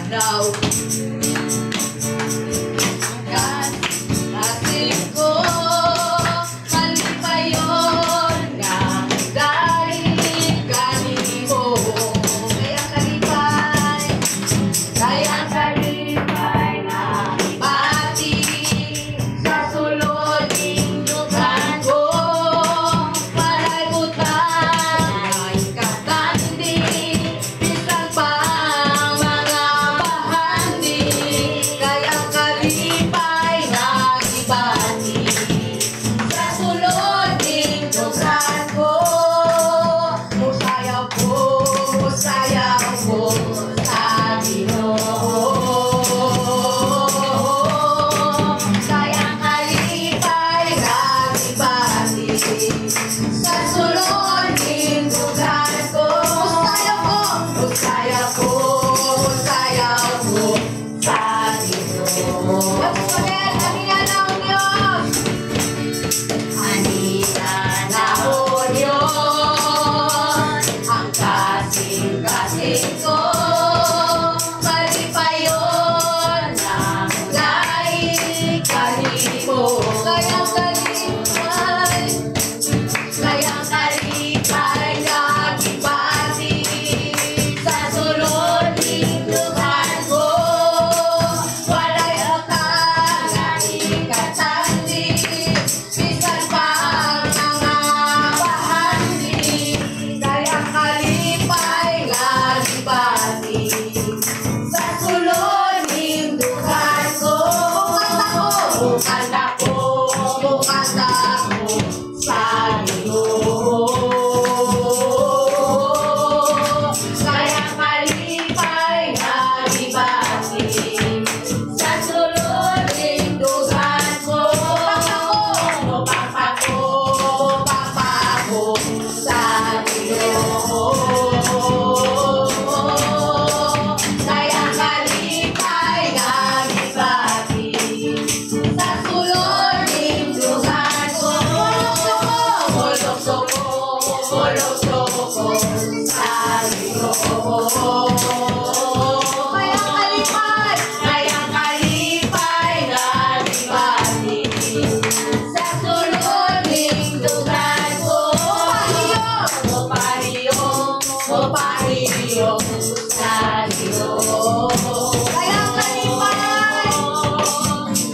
Now, God, kasing ko, kalipayon nga dahil kanimo. Kaya kalipay, kaya kalipay na ibati sa sulod indukan ko. Walay butang ikatandi, bisan pa ang mga bahandi. Kaya kalipay na ibati sa sulod indukan ko. Musayaw ko sa Ginoo. Kaya kalipay na ibati sa sulod indukan ko. Musayaw ko, musayaw ko, musayaw ko sa Ginoo. Once again, aniya na ang Diyos. Aniya na o Diyos, ang kasing-kasing ko, malipayon na dahil kanimo. Kaya kalipay na gibati sa sulod indukan ko. Walay utang nga ikatandi, bisan pa ang mga bahandi. Kaya kalipay nga gibati sa sulod indukan ko. Mukanta ko, mukanta ko, mukanta ko sa Ginoo. Kaya kalipay nga gibati sa sulod indukan ko. Mupakpa ko, mupakpa ko sa Ginoo. Kaya kalipay nga gibati sa sulod indukan ko. Mulukso ko, mulukso ko sa Ginoo. Kaya kalipay nga gibati sa sulod indukan ko. Mupahiyong, mupahiyong sa Ginoo.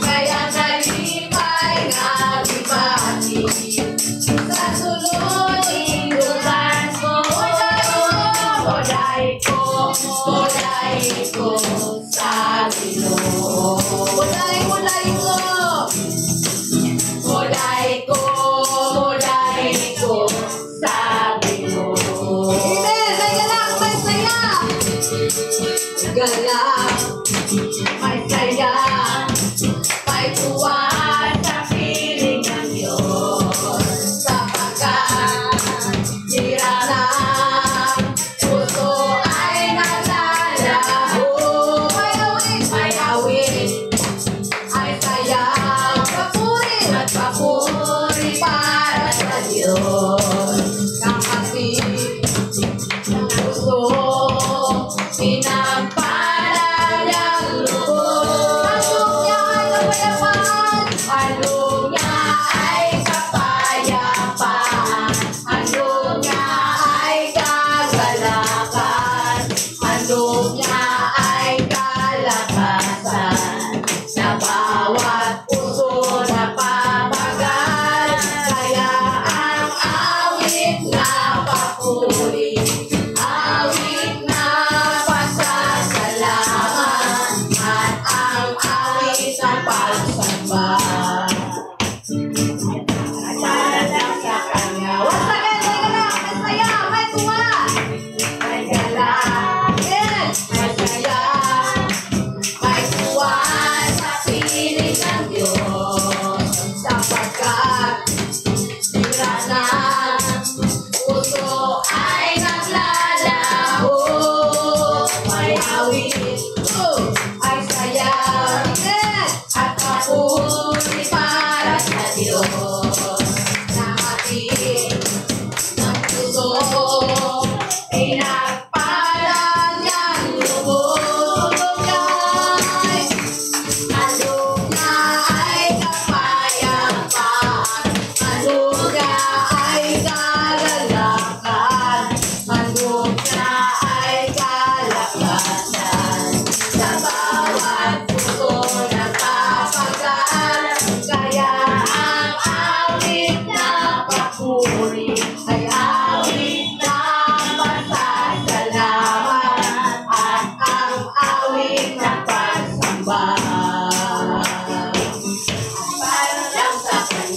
Kaya kalipay nga gibati sa sulod indukan ko. Muday ko, muday ko sa Ginoo. Muday, muday ko. Muday ko, muday ko sa Ginoo. Amen! May galak, may saya! Galak, may saya, may tuwa sa piling ng Diyos. Sapagkat tira ng puso ay naglalaho. May awit, ay saya, papuri at papuri para sa Diyos. Kapatid ng puso, pinagpala niyang lubos. Handog niya ay kapayapaan. Handog niya ay kapayapaan. Handog niya ay kagalakan. Handog niya ay kalakasan. Sa bawat puso napapagal. Kaya ang awit na papuri, awit na pasasalamat, at ang awit ng pagsamba ay para lang sa Kanya. Once again, may galak, may saya, may tuwa, may galak, yes, may saya, may tuwa sa piling ng Diyos. Sapagkat tira ng puso ay naglalaho. May awit, oh, ay saya, yes, at papuri para sa Diyos.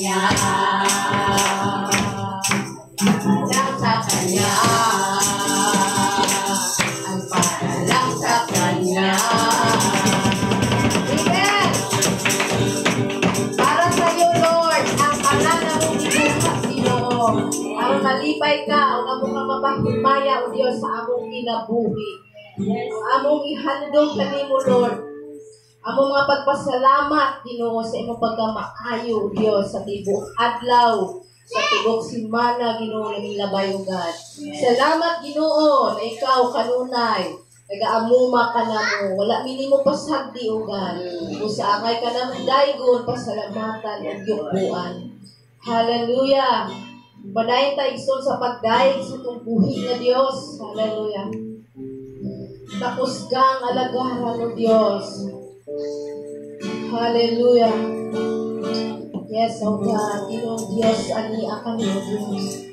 Kanya. Para lang sa Kanya. Ang para lang sa Kanya. Amen! Para sa iyo, Lord, ang tanan among gibuhat, Ginoo. Aron malipay ka, ug amo ka mapahimaya, O Dios, sa among kinabuhi. Ang among ihandog kanimo, Lord. Among mga pagpasalamat, Ginoo, sa imong pagkamaayo, O Dios, sa tibuok adlaw, sa tibuok simana, Ginoo, naming labay, O God. Salamat, Ginoo, na ikaw kanunay nagaamuma ka namo. Wala mi nimo pasagdi, O God. Kung sa angay ka namo daygon, pasalamatan ug yukbuan. Hallelujah. Padayon ta, igsoon, sa pagdayeg sa atong buhi nga Dios. Hallelujah. Takos kang alagaran, O Dios. Hallelujah. Yes, O God, Ginoong Dios, ani kami, O Dios.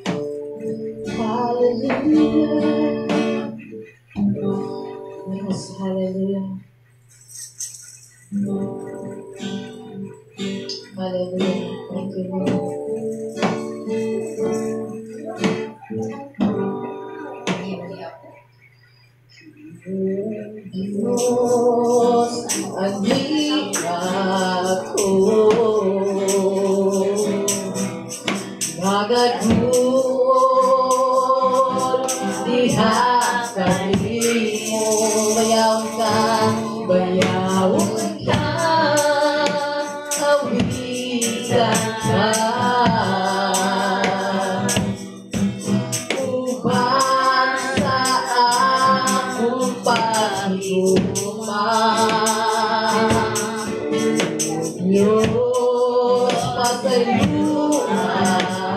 Hallelujah. Yes, hallelujah. Hallelujah. Thank you, Lord. Diyos, ani ako nagaduol diha kanimo. Bayawon ka, bayawon ka, awitan ka uban sa akong paghigugma. Diyos, pasayloa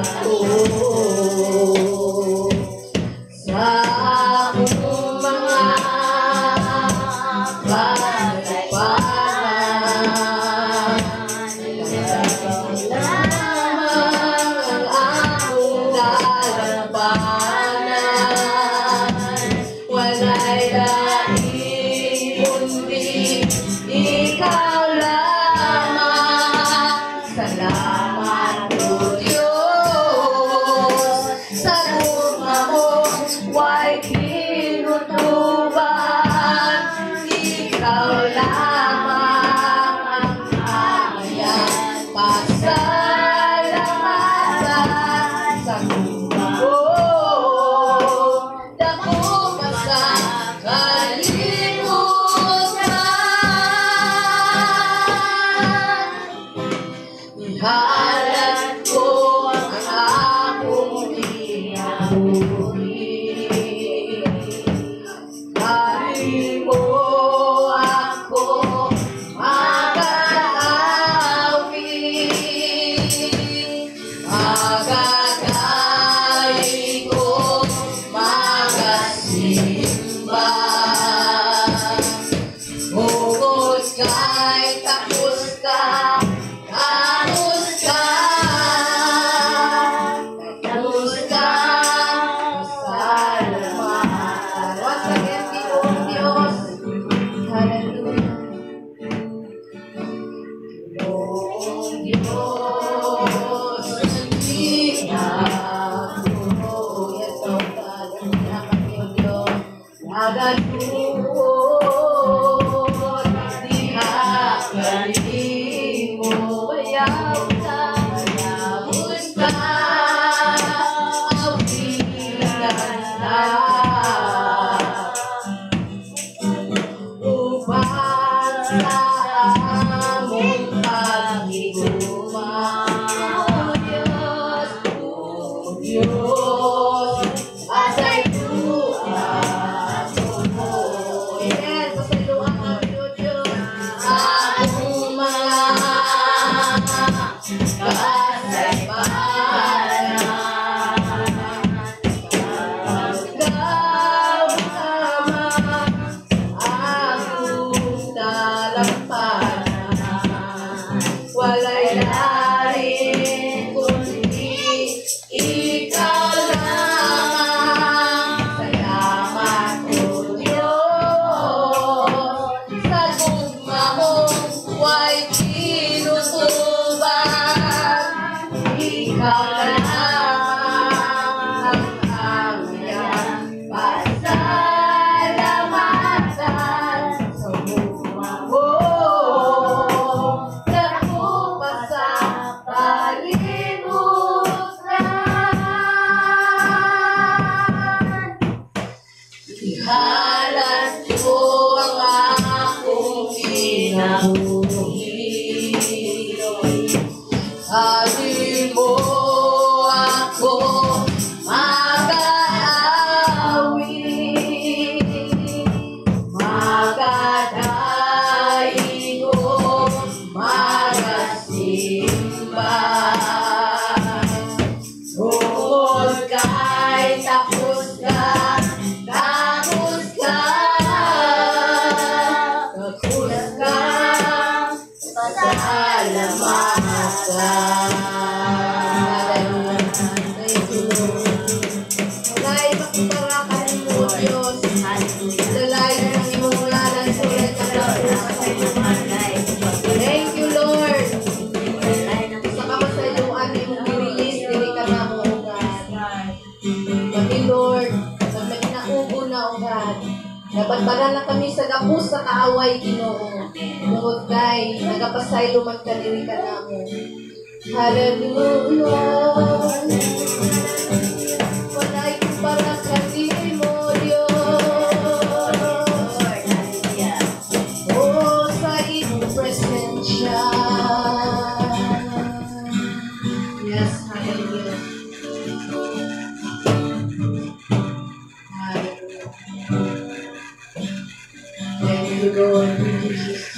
ako sa akong mga kalipanan. Ikaw lamang ang akong dalampanan. Walay lain kundi ikaw lamang. Salamat, O Diyos, sa gugma mo, way kinutuban. Ikaw lamang ang angayang pasalamatan sa gugma mo. Dako pa sa kalibutan. Ihalad ko ang akong kinabuhi. Kanimo ako magaawit, Magadaig ug magasimba. Tungod kay takos ka, takos ka, takos ka, pasalamatan. Once again, Ginoong Diyos. Hallelujah. Ginoong Diyos, Nabanbaran na kami sa gapos sa kaaway, Ginoo. Tungod kay nagapasaylo man ka diri kanamo. Hallelujah. Walay kumpara kanimo, Dios. Oh, sa imong presensya. Yes, hallelujah. Hallelujah. Thank you, Lord. Thank you, Jesus.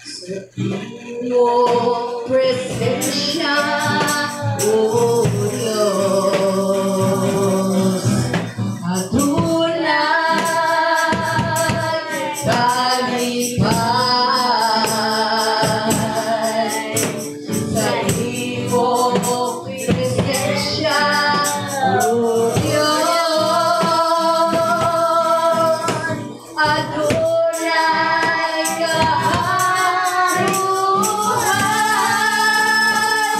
Sa imong presensya, O Diyos, adunay kalipay. Sa imong presensya, O Diyos, adunay kaaruhan.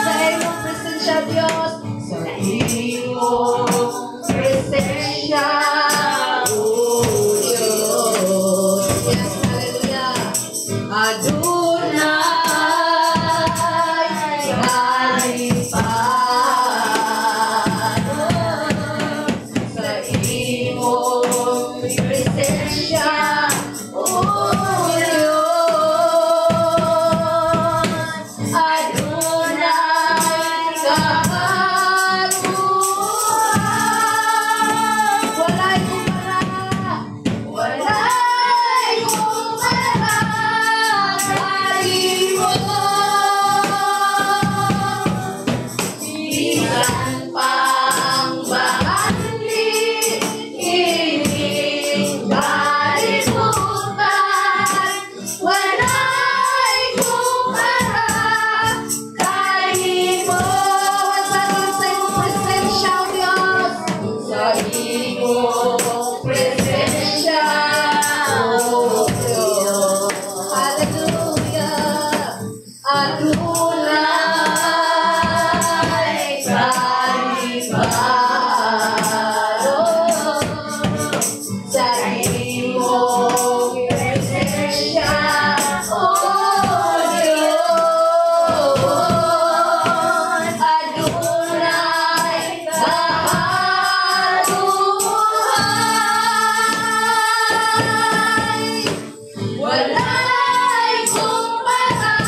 Sa imong presensya, Diyos, sa imong presensya, O Diyos. Yes, hallelujah. Adunay kalipay sa imong presensya, O Diyos. Adunay kaaruhan. Walay kumpara, walay kumpara kanimo. Bisan pang bahandi ining kalibutan, walay kumpara kanimo. Sa imong presensya, O Diyos, sa imong presensya, O Diyos. Hallelujah. Adunay kalipay sa imong presensya, O Diyos. Adunay kaaruhan. Walay kumpara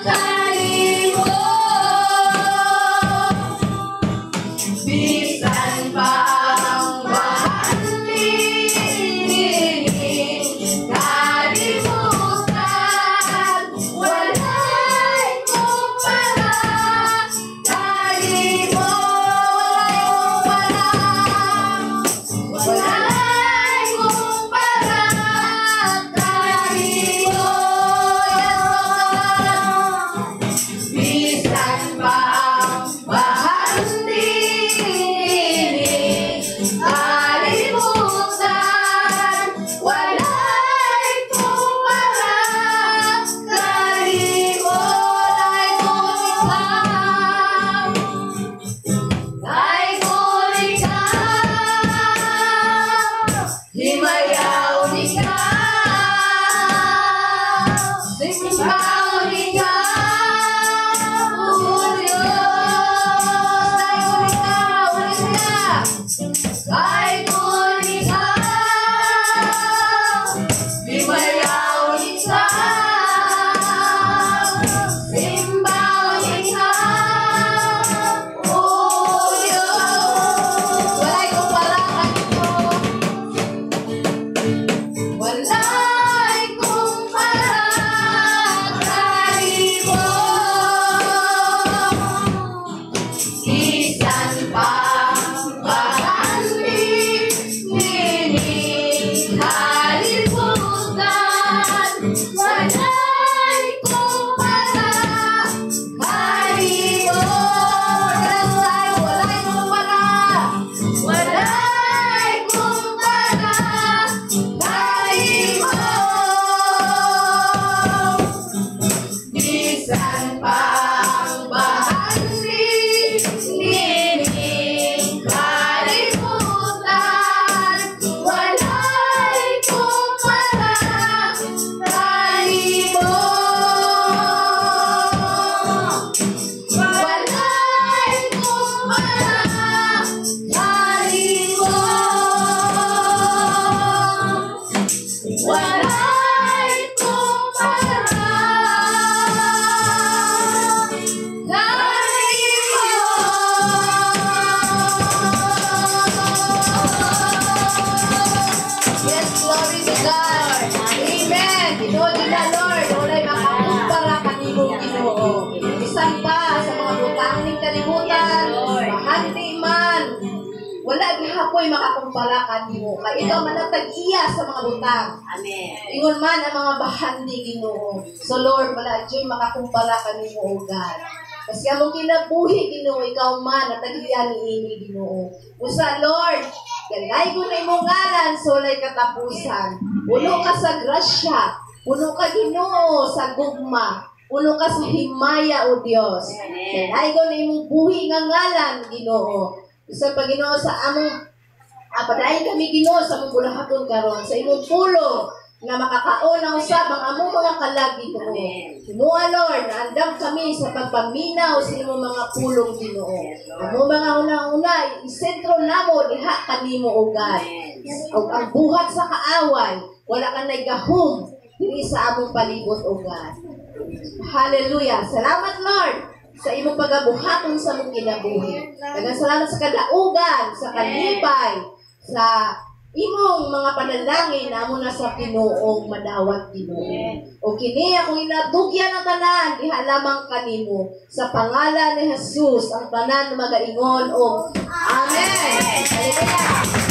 kanimo. Bisan pang bahandi ining kalibutan, walay kumpara kanimo. Walay kumpara, walay kumpara kanimo. Yes, O God. Bisan pang bahandi ining kalibutan, walay kumpara kanimo. Daygon ikaw, himayawon ikaw, simbahon ikaw, O Diyos. Daygon ikaw, ulit ka. Daygon ikaw, himayawon ikaw, simbahon ikaw, O Diyos. Walay kumpara kanimo. Walay kumpara kanimo. po'y makakumpara kanimo. Kay ikaw man ang tag-iya sa mga butang. Amen. Ingon man ang mga bahandi, Ginoo. So Lord, wala juy makakumpara kanimo, O God. Kasi among kinabuhi, Ginoo, ikaw man ang tag-iya niini, Ginoo. Usa, Lord, dalaygon na imong ngalan sa walay katapusan. Puno ka sa grasya, puno ka, Ginoo, sa gugma, puno ka sa himaya, O Dios. Dalaygon na imong buhi nga ngalan, Ginoo. Usa pa, Ginoo, sa among padayon kami, Ginoo, sa among bulahaton karon sa imong pulong nga makakaon ang usab ang among mga kalag, Ginoo. Himoa, Lord, na andam kami sa pagpaminaw sa imong mga pulong, Ginoo. Among mga una-una, isentro namo diha kanimo, O God. Og ang buhat sa kaaway, wala ka gahom diri sa among palibot, O God. Hallelujah. Salamat, Lord, sa imong pagabuhaton sa among kinabuhi. Daghang salamat sa kadaugan, sa kalipay, sa imong mga panalangin na amo na sa Ginoong madawat, Ginoo. O kini akong inatugyan ang tanan diha lamang kanimo sa pangalan ni Jesus, ang tanan magaingon og Amen. Hallelujah.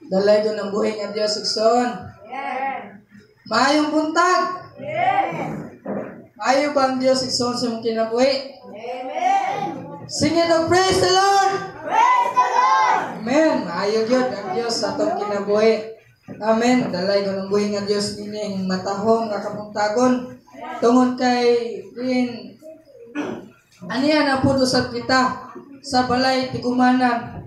Dalay ko ng buhay nga Diyos, igsoon. Maayong buntag. Maayo ba ang Diyos, igsoon, sa imong kinabuhi? Amen. Sing it og praise the Lord. Praise the Lord. Amen. Maayo gyud ang Diyos sa atong kinabuhi. Amen. Dalay ko ng buhi nga Diyos nining matahom nga kabuntagon. Tungod kay din aniya na pud usab kita sa balay tigumanan.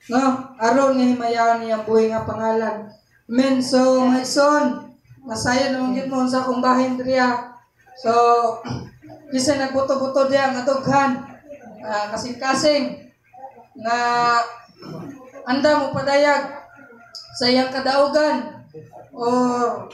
No, aron nga himayaon niyang buhi nga pangalan. Amen. So, mga igsoon, masaya naman gyud mo sa akong bahin diriya. So, bisan nagbuto-buto diya nga dughan, kasing-kasing nga anda mo padayag sa iyang kadaugan or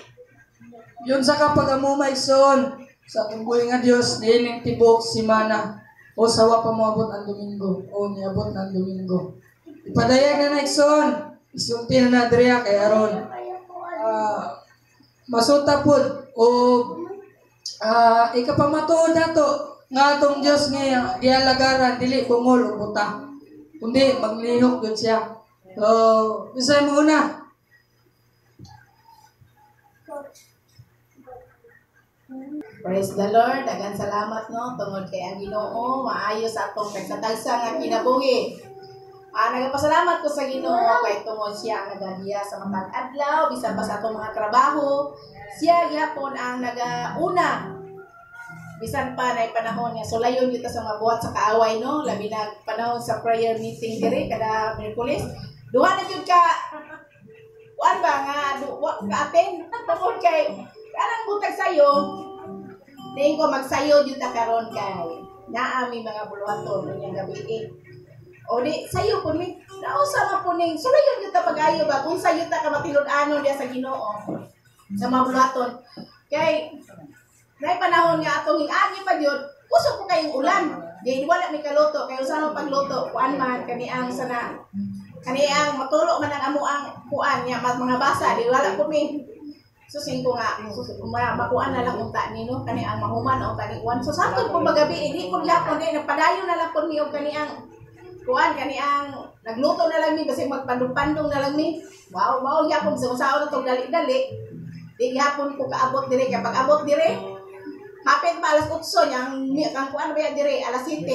yun sa kapag amo igsoon sa atong buhi nga Dios niining tibok semana o sawa pa moabot ang Domingo o niabot na ang Domingo. Ipadayag na na igsoon, isulti na na diriya kay aron masuta pod o ikapamatuod nato nga atong Dios nga gialagaran dili bungol o buta kundi maglihok gyud siya. So, bisay mo una. Praise the Lord. Daghang salamat, no, tungod kay ang Ginoo maayo sa atong tagsa-tagsa nga kinabuhi. Nagapasalamat ko sa Ginoo kay tungod siya ang nagagiya sa matag adlaw bisan pa sa atong mga trabaho. Siya gyapon ang nagauna bisan pa nay panahon nga sulayon gyud ta sa mga buhat sa kaaway, no, labi na panahon sa prayer meeting diri kada Miyerkules. Duha na gyud ka kuan ba nga wa ka attend tungod kay anang butag sayo. Tingin ko magsayo gyud ta karon kay naa mi mga buluhaton unyang gabi. O di sayo pud mi nausa man pud ning sulayon gyud ta pag-ayo ba kung sayo ta ka matinud-anon diha sa Ginoo sa mga buluhaton. Kay nay panahon nga atong agi pa gyud, kusog ko kayong ulan. Di wala mi kaluto kay usa man pagluto kuan man kani ang sana kani ang matulo man ang amo ang kuan nya mga basa di wala ko mi. Susin ko nga makuan na lang unta ni no kani ang mahuman na unta ni kuan. So samtong po magabi di ko gyapon di nagpadayon na lang pud mi og kani ang kuan kani ang nagluto na lang mi basig magpandong-pandong na lang mi. Wow, mao gyapon sa usaon na tong dali-dali. Di gyapon ko kaabot dire kay pag abot dire hapit pa alas 8 niyang ang kuan ba dire alas 7.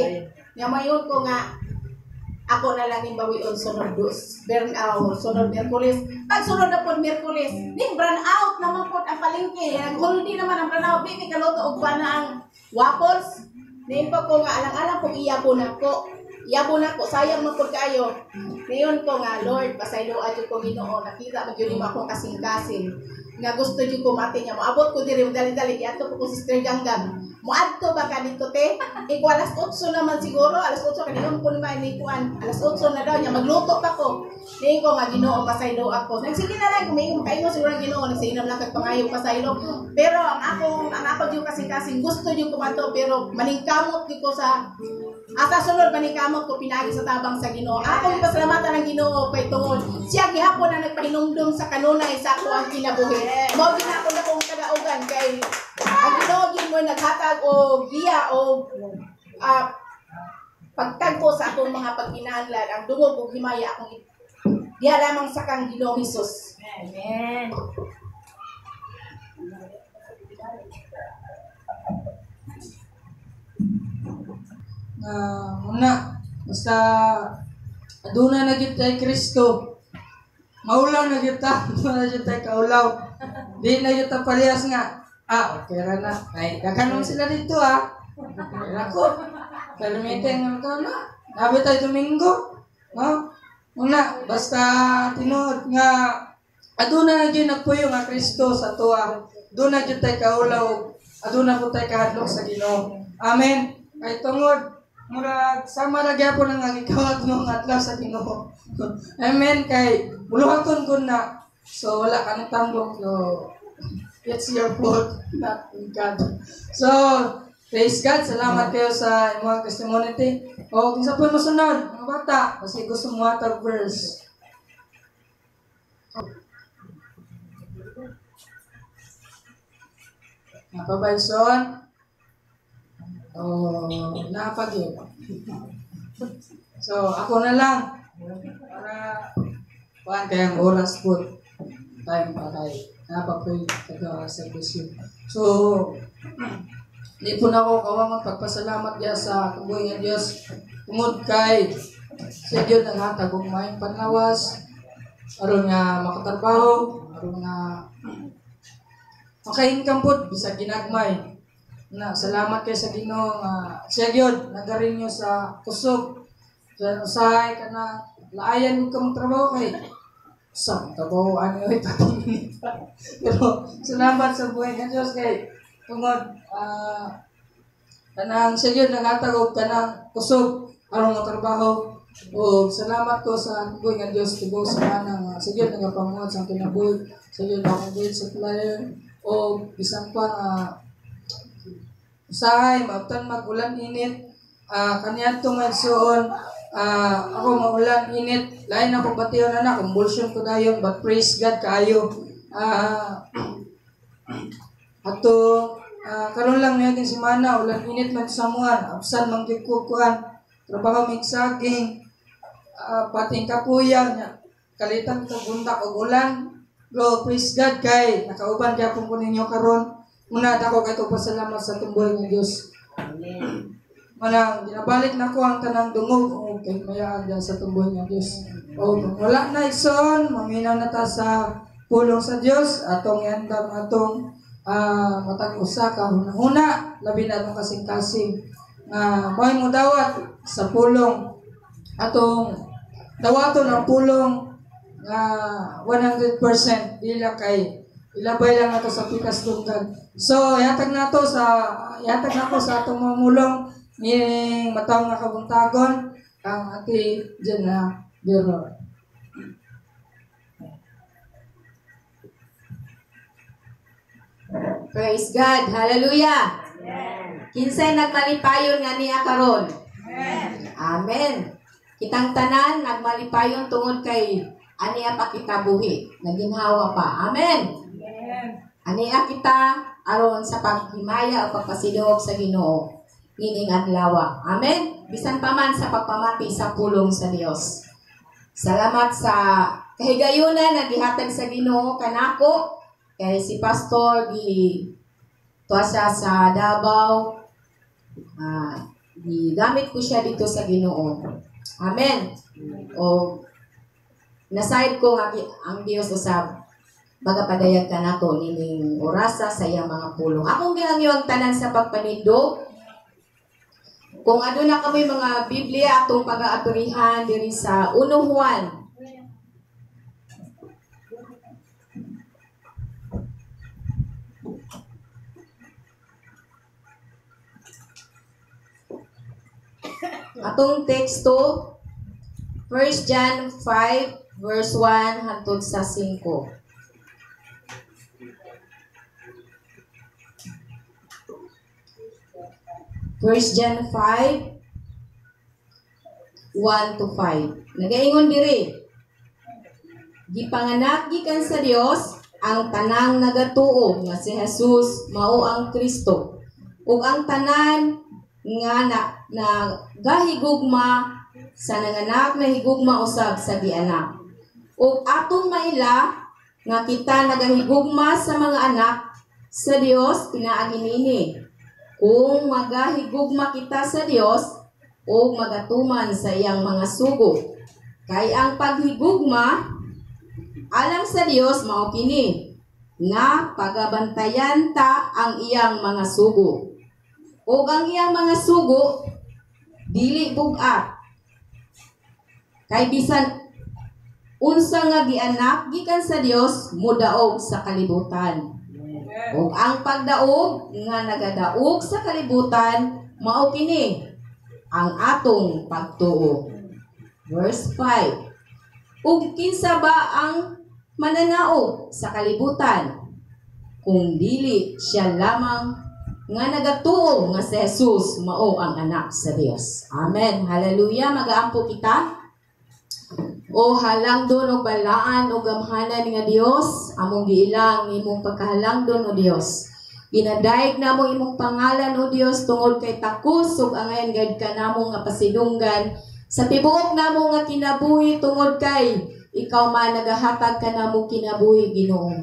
Nya mayon ko nga ako na lang ning bawion sunod dos. Burn out sunod Miyerkules. Pag sunod na pod Miyerkules, ning brown out naman pod ang palengke. Nag-holiday naman ang brown out. Di mi kaluto og kuan na ang waffles. Ning pa ko nga alang-alang kung iyabo nako. Iyabo nako sayang man pod kaayo. Niyon ko nga Lord, pasayloa jud ko Ginoo, nakita man gyud nimo akong kasing-kasing. Nga gusto jud ko mati niya. Moabot ko diri dali-dali giadto ko Sister Ganggang. Moadto ba ka dito te? Iko alas 8 naman siguro, alas 8 kaniyon ko ni ni kuan. Alas 8 na daw niya magluto pa ko. Niyon ko nga Ginoo pasaylo ako. Nagsige na lang kumingon kaingon siguro ang Ginoo nagsige na lang kag pangayo pasaylo. Pero ang ako jud kasing-kasing gusto jud ko mato pero maningkamot jud ko sa asa sunod maningkamot ko pinagi sa tabang sa Ginoo. Ako gipasalamatan ang Ginoo kay tungod siya gihapon ang nagpahinumdum sa kanunay sa ako ang kinabuhi. Mao gyud ako na akong kadaugan kay ang Ginoo gyud gyud mo naghatag og giya o pagtagpo sa akong mga pagkinahanglan. Ang dungog ug himaya akong diha lamang sa kang Ginoong Hesus. Amen. Muna, basta aduna na gyud tay Kristo. Maulaw na gyud ta, aduna na gyud tay kaulaw. Di na gyud ta parehas nga. Okay ra na. Ay, daghan sila dito ah. Okay ra ko. Permiten nga ka na. Nabi tayo Domingo. No? Muna, basta tinuod nga aduna na gyud nagpuyo nga Kristo sa tuwa. Aduna gyud tay kaulaw. Aduna po tay kahadlok sa Ginoo. Amen. Kay tungod murag sama ra gyapon ang gikawat mo nga adlaw sa Ginoo. Amen. Kay buluhaton kun na. So wala ka nang tambok, no. It's your fault, not God. So praise God, salamat kayo sa imong testimony. O kinsa po mosunod mga bata kasi gusto mo atag verse. Napabayson? O napag yun. So ako na lang para kuan kayang oras po time pa kay napag-pray taga servisyo. So di po na ako kawang pagpasalamat diya sa kabuhi nga Dios tungod kay siya gyud ang hatag og maayong panlawas aron nga makatrabaho, aron nga maka-income pod bisag ginagmay. Na salamat kay sa Ginoo nga siya gyud nagarinyo sa kusog. Sa usahay kana laayan ug kamong trabaho kay sa trabaho ani oy patingin. Pero salamat sa buhay nga Dios kay tungod kanang siya gyud naghatag og kanang kusog aron matrabaho. O salamat ko sa buhay nga Dios tibuok sa manang siya gyud nagapanguhat sa kinabuhi, siya gyud akong great supplier. O bisan pa usahay maabtan mag-ulan init, kaniadto man suon, ako maulan init, lain ako bation ana, convulsion ko dayon, but praise God kaayo. Ato karon lang niya din semana, ulan init man sa samuan, absan man gyud ko kuan, trabaho mig saging, pating kapuya nya, kalitan ka bundak og ulan. Bro, praise God kay nakauban gyapon ko ninyo karon. Muna dako kay pasalamat sa tumbuhay ng Dios. Amen. Manang ginabalik nako ang tanang dungog og kay mayaan diyan sa tumbuhay ng Dios. O kung wala na igsoon, maminaw na ta sa pulong sa Dios atong iandam atong matag usa ka hunahuna, labi na atong kasing-kasing nga mo'y modawat sa pulong atong dawaton ang pulong nga 100% dila kay ilabay lang nato sa pikas dunggan. So ihatag nato sa ihatag nako sa atong mamulong ning mataw nga kabuntagon ang Ate Jenna Bero. Praise God. Hallelujah. Amen. Kinsay nagmalipayon nga niya karon? Amen. Amen. Kitang tanan nagmalipayon tungod kay aniya pa kita buhi, naginhawa pa. Amen. Amen. Aniya kita aron sa paghimaya o pagpasidungog sa Ginoo nining adlaw. Amen. Bisan pa man sa pagpamati sa pulong sa Dios. Salamat sa kahigayunan nga gihatag sa Ginoo kanako kay si Pastor gi tuwa siya sa Davao. Gigamit ko siya dito sa Ginoo. Amen. O nasayod ko nga ang Dios usab magapadayag ka nato nining orasa sa iyang mga pulong. Akong gihangyo ang tanan sa pagpanindog. Kung aduna kamoy mga Biblia atong pag-aapirihan diri sa 1 Juan. Atong teksto 1 John 5 verse 1 hangtod sa 5. 1 John 5, 1 to 5. Nagaingon diri, gipanganak gikan sa Dios ang tanang nagatuo nga si Jesus mao ang Kristo. Ug ang tanan nga na, na gahigugma sa nanganak nahigugma usab sa gianak. Ug atong maila nga kita nagahigugma sa mga anak sa Dios pinaagi niini, kung magahigugma kita sa Dios ug magatuman sa iyang mga sugo. Kay ang paghigugma alang sa Dios mao kini nga pagabantayan ta ang iyang mga sugo. Ug ang iyang mga sugo dili bug-at. Kay bisan unsa nga gianak gikan sa Dios modaog sa kalibutan. Ug ang pagdaog nga nagadaog sa kalibutan mao kini ang atong pagtuo. Verse 5. Ug kinsa ba ang mananaog sa kalibutan kung dili siya lamang nga nagatuo nga si Jesus mao ang anak sa Dios? Amen. Hallelujah. Magaampo kita. O halangdon og balaan o gamhanan nga Dios, among giilang imong pagkahalangdon, o Dios. Ginadayeg namo imong pangalan, o Dios, tungod kay takos ug angayan gayud ka namo nga pasidunggan sa tibuok namo nga kinabuhi, tungod kay ikaw man nagahatag kanamo kinabuhi, Ginoo.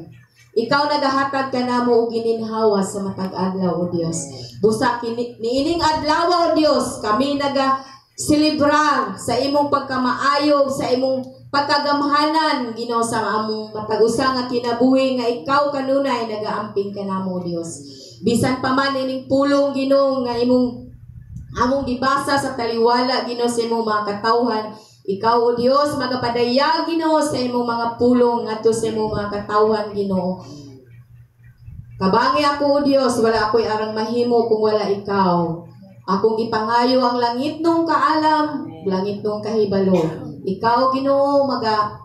Ikaw nagahatag kanamo og gininhawa sa matag adlaw, o Dios. Busa kini niining adlaw, o Dios, kami naga selebrar sa imong pagkamaayo, sa imong pagkagamhanan, Ginoo, sa among matag usa nga kinabuhi nga ikaw kanunay nagaamping kanamo, Dios. Bisan pa man ining pulong, Ginoo, nga imong among gibasa sa taliwala, Ginoo, sa imong mga katawhan, ikaw, O Dios, magapadayag, Ginoo, sa imong mga pulong ngadto sa imong mga katawhan, Ginoo. Kabangi ako, O Dios, wala ako'y arang mahimo kung wala ikaw. Akong gipangayo ang langitnong kaalam, langitnong kahibalo. Ikaw, Ginoo, maga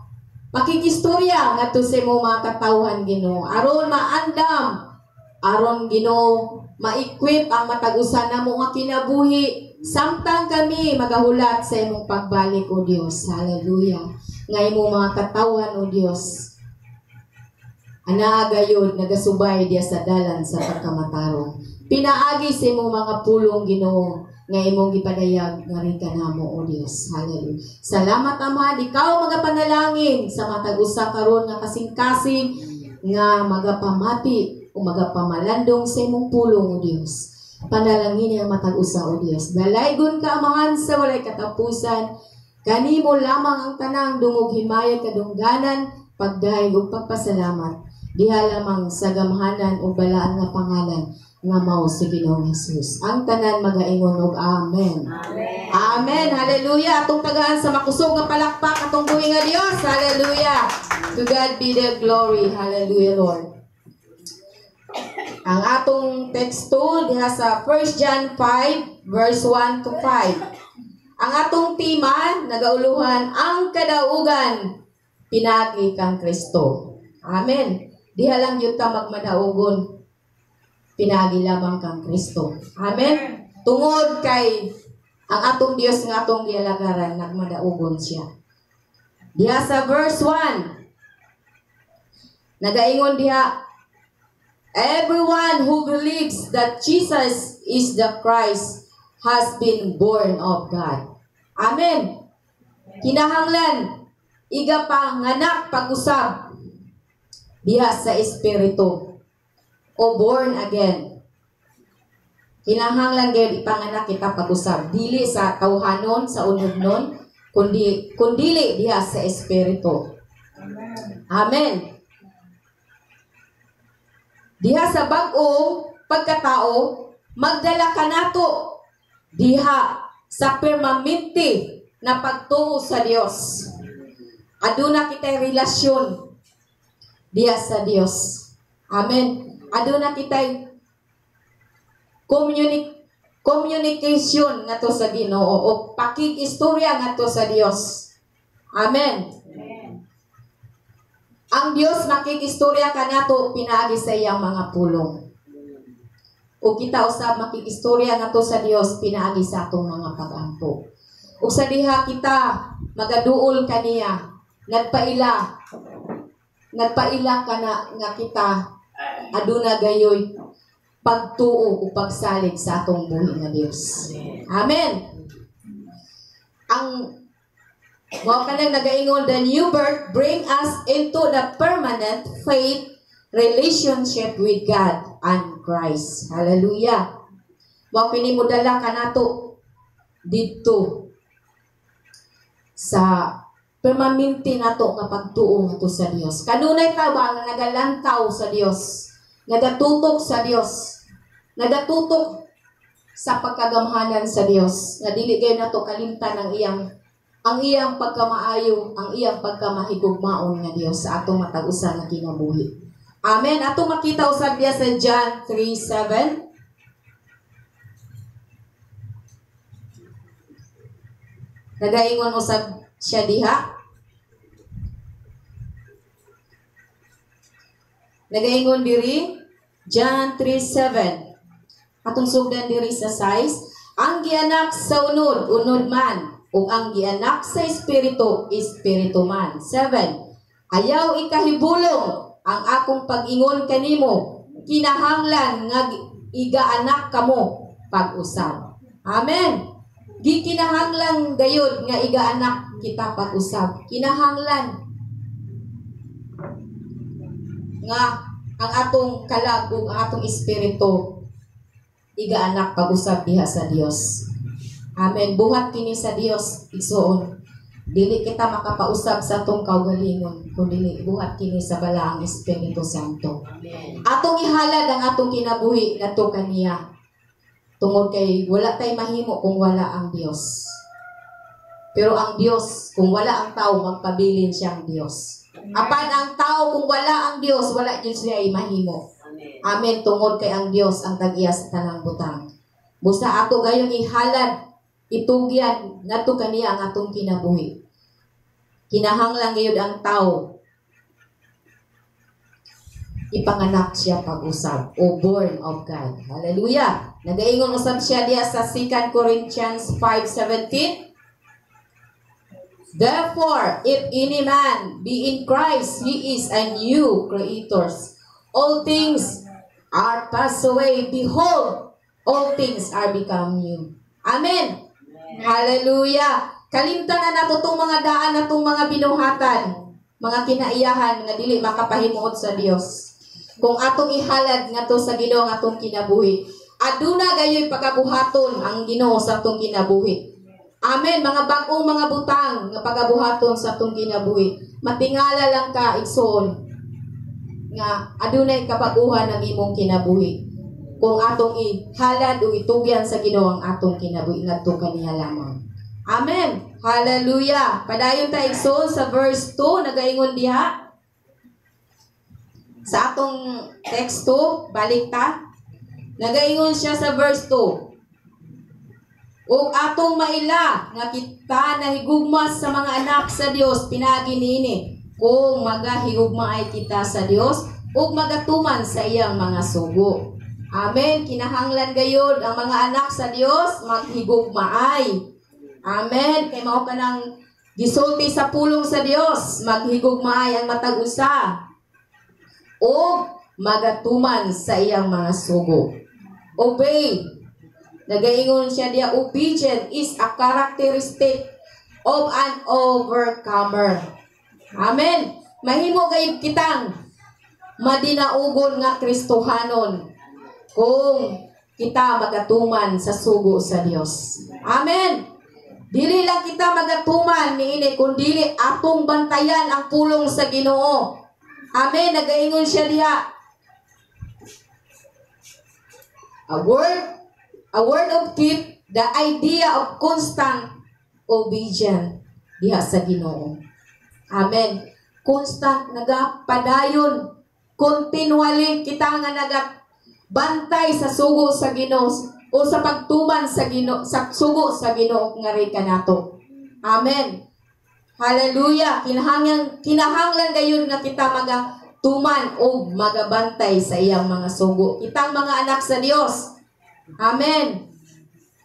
pakikistorya ngadto sa imong mga katawhan, Ginoo. Aron maandam, aron, Ginoo, ma-equip ang matag usa namo nga kinabuhi samtang kami magahulat sa imong pagbalik, O Dios. Hallelujah. Nga imong mga katawhan, O Dios, anaa gayud nagasubay diya sa dalan sa pagkamatarong. Pinaagi sa imong mga pulong, Ginoo, nga imong gipadayag ngari kanamo, O Dios. Hallelujah. Salamat, Amahan, ikaw magapanalangin sa matag usa karon nga kasing-kasing nga magapamati o magapamalandong sa imong pulong, O Dios. Panalangin ang matag usa, O Dios. Dalaygon ka, Amahan, sa walay katapusan. Kanimo lamang ang tanang dungog, himaya, kadungganan, pagdayeg ug pagpasalamat. Diha lamang sa gamhanan ug balaan nga pangalan nga mao si Ginoong Jesus. Ang tanan magaingon og "Amen." Amen. Amen. Hallelujah. Atong tagaan sa makusog nga palakpak atong buhi nga Dios. Hallelujah. To God be the glory. Hallelujah, Lord. Ang atong teksto diha sa 1 John 5 verse 1 to 5. Ang atong tema nagauluhan "Ang kadaugan pinaagi kang Kristo." Amen. Diha lang gyud ta magmadaugon, pinaagi lamang kang Kristo. Amen. Tungod kay ang atong Dios nga atong gialagaran, nagmadaugon siya. Diha sa verse 1, nagaingon diha, "Everyone who believes that Jesus is the Christ has been born of God." Amen. Kinahanglan iga panganak pag-usab diha sa espiritu o born again. Kinahanglan gayud ipanganak kita pag-usab dili sa tawhanon, sa unodnon, kundi kundili diha sa espiritu. Amen. Diha sa bag-ong pagkatao, magdala kanato diha sa permanente na pagtuo sa Dios. Aduna kita'y relasyon diha sa Dios. Amen. Aduna kita'y communication ngadto sa Ginoo o pakig-istorya ngadto sa Dios. Amen. Ang Dios makig-istorya kanato pinaagi sa iyang mga pulong. O kita usab makig-istorya ngadto sa Dios pinaagi sa atong mga pagampo. Ug sa diha kita magaduol kaniya, nagpaila nagpaila kana nga kita aduna gayoy pagtuo o pagsalig sa atong buhi nga Dios. Amen. Ang mao kanang nagaingon, the new birth bring us into the permanent faith relationship with God and Christ. Hallelujah. Mao kini modala kanato didto sa permanente nato nga pagtuo ngadto sa Dios. Kanunay ta ba nga nagalantaw sa Dios, nagatutok sa Dios, nagatutok sa pagkagamhanan sa Dios, nga dili gayud nato kalimtan ang iyang pagkamaayo, ang iyang pagkamahigugmaon nga Dios sa atong matag usa nga kinabuhi. Amen. Atong makita usab diya sa John 3:7. Nagaingon usab siya diha. Nagaingon diri John 3:7. Atong sugdan diri sa size, ang gianak sa unod, unod man, ug ang gianak sa espiritu, espiritu man. 7. Ayaw ikahibulong ang akong pag-ingon kanimo, kinahanglan nga igaanak kamo pag-usab. Amen. Gikinahanglan gayud nga igaanak kita pag-usab. Kinahanglan nga ang atong kalag ug ang atong espiritu igaanak pag-usab diha sa Dios. Amen. Buhat kini sa Dios, igsuon. Dili kita makapausab sa atong kaugalingon, kundi buhat kini sa Balaang Espiritu Santo. Amen. Atong ihalad ang atong kinabuhi ngadto kaniya. Tungod kay wala tay mahimo kung wala ang Dios. Pero ang Dios, kung wala ang tao, magpabilin siyang Dios. Apan ang tao, kung wala ang Dios, wala jud siya mahimo. Amen. Amen. Tungod kay ang Dios ang tag-iya sa tanang butang. Busa ato gayong ihalad, itugyan ngadto kaniya ang atong kinabuhi. Kinahanglan gayud ang tao ipanganak siya pag-usab o born of God. Hallelujah. Nagaingon usab siya diya sa 2 Corinthians 5:17. Therefore, if any man be in Christ, he is a new creator. All things are passed away. Behold, all things are become new. Amen. Hallelujah. Kalimtan na nato tong mga daan na tong mga binuhatan, mga kinaiyahan nga dili makapahimuot sa Dios. Kung atong ihalad ngadto sa Ginoo ang atong kinabuhi, aduna gayoy pagabuhaton ang Ginoo sa atong kinabuhi. Amen. Mga bag-ong mga butang nga pagabuhaton sa atong kinabuhi. Matingala lang ka, igsoon, nga adunay kabaguhan ang imong kinabuhi. Kung atong ihalad o itugyan sa Ginoo ang atong kinabuhi ngadto kaniya lamang. Amen. Hallelujah. Padayon ta, igsoon, sa verse 2, nagaingon diha. Sa atong teksto, balik ta. Nagaingon siya sa verse 2. Ug atong maila nga kita nahigugma sa mga anak sa Dios pinaagi niini, kung magahigugma ay kita sa Dios ug magatuman sa iyang mga sugo. Amen. Kinahanglan gayud ang mga anak sa Dios maghigugma ay. Amen. Kay mao kanang gisulti sa pulong sa Dios, maghigugma ay ang matag usa ug magatuman sa iyang mga sugo. Obey. Nagaingon siya diya, obedience is a characteristic of an overcomer. Amen. Mahimo gayud kitang madinaugon nga Kristohanon kung kita magatuman sa sugo sa Dios. Amen. Dili lang kita magatuman niini, kun dili atong bantayan ang pulong sa Ginoo. Amen. Nagaingon siya diha. A word of keep, the idea of constant obedience diha sa Ginoo. Amen. Constant, nagapadayon, continually kita nga nagabantay sa sugo sa Ginoo o sa pagtuman sa Ginoo, sa sugo sa Ginoo nga ri kanato. Amen. Hallelujah. Kinahanglan gayon nga kita magatuman o magabantay sa iyang mga sugo. Kitang mga anak sa Dios. Amen.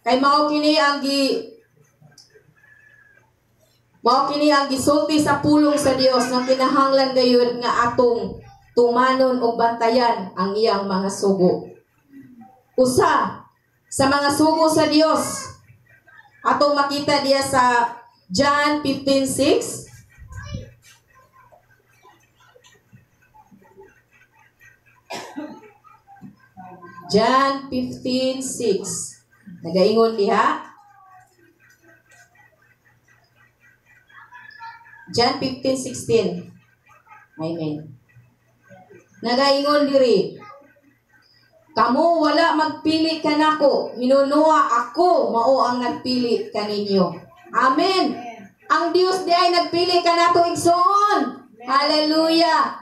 Kay mao kini ang gisulti sa pulong sa Dios nga kinahanglan gayud nga atong tumanon og bantayan ang iyang mga sugo. Usa sa mga sugo sa Dios atong makita diya sa John 15:6. John 15:6. Nagaingon diha. John 15:16. Amen. Nagaingon diri. Kamo wala magpili kanako, hinunua ako mao ang nagpili kaninyo. Amen. Ang Dios di ay nagpili kanato, igsoon. Hallelujah.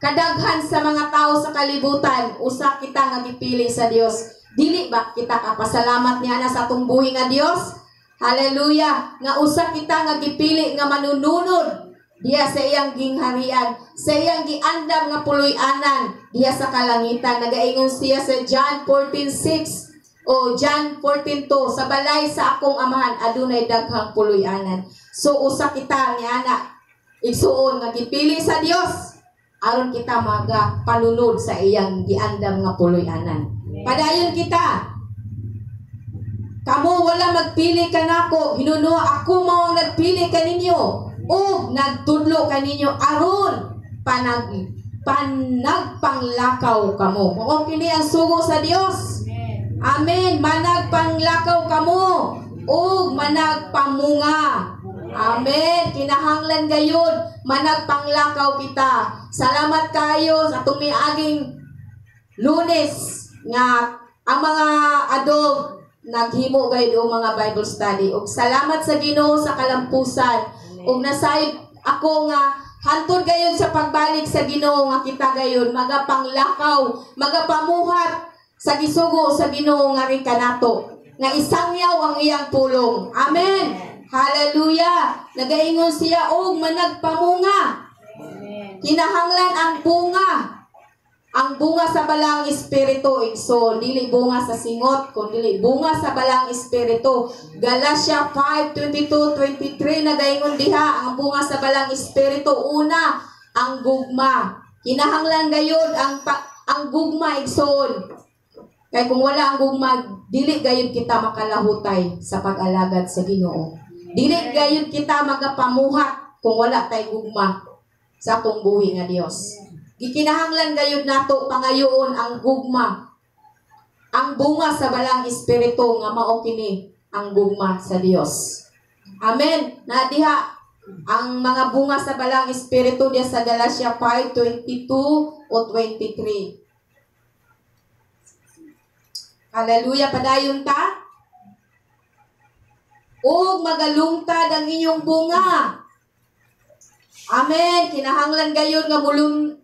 Kadaghan sa mga tao sa kalibutan, usa kita nga gipili sa Dios. Dili ba kita kapasalamat niya na sa atong buhi nga Dios? Hallelujah. Nga usa kita nga gipili nga manununod diya sa iyang gingharian, sa iyang giandam nga puloy-anan diya sa kalangitan. Nagaingon siya sa John 14:6 o John 14:2, sa balay sa akong amahan adunay daghang puloy-anan. So usa kita niya na igsuon nga gipili sa Dios aron kita maga panunod sa iyang giandam nga puloy-anan. Padayon kita. Kamo wala magpili kanako, hinuno ako mao ang nagpili kaninyo ug nagtudlo kaninyo aron panagpanglakaw kamo. Mao kini ang sugo sa Dios. Amen. Managpanglakaw kamo ug managpamunga. Amen. Kinahanglan gayud managpanglakaw kita. Salamat kayo sa atong miaging Lunes nga ang mga adult naghimo gayud og mga Bible study. Ug salamat sa Ginoo sa kalampusan. Ug nasayod ako nga hantod gayud sa pagbalik sa Ginoo nga kita gayud magapanglakaw, magapamuhat sa gisugo sa Ginoo nga rin kanato, nga isangyaw ang iyang pulong. Amen. Hallelujah. Nagaingon siya og managpamunga. Kinahanglan ang bunga. Ang bunga sa balang espiritu, igsoon, dili bunga sa singot, kundi bunga sa balang espiritu. Galatia 5:22-23 nagaingon diha ang bunga sa balang espiritu. Una, ang gugma. Kinahanglan gayud ang gugma, igsoon. Kay kung wala ang gugma, dili gayud kita makalahutay sa pag-alagad sa Ginoo. Dili gayud kita magapamuhat kung wala tay gugma sa atong buhi nga Dios. Gikinahanglan gayud nato pangayoon ang gugma. Ang bunga sa balang espiritu nga mao kini ang gugma sa Dios. Amen. Na diha ang mga bunga sa balang espiritu diha sa Galatia 5:22 o 23. Hallelujah, padayon ta. Ug magalungtad ang inyong bunga. Amen. Kinahanglan gayon nga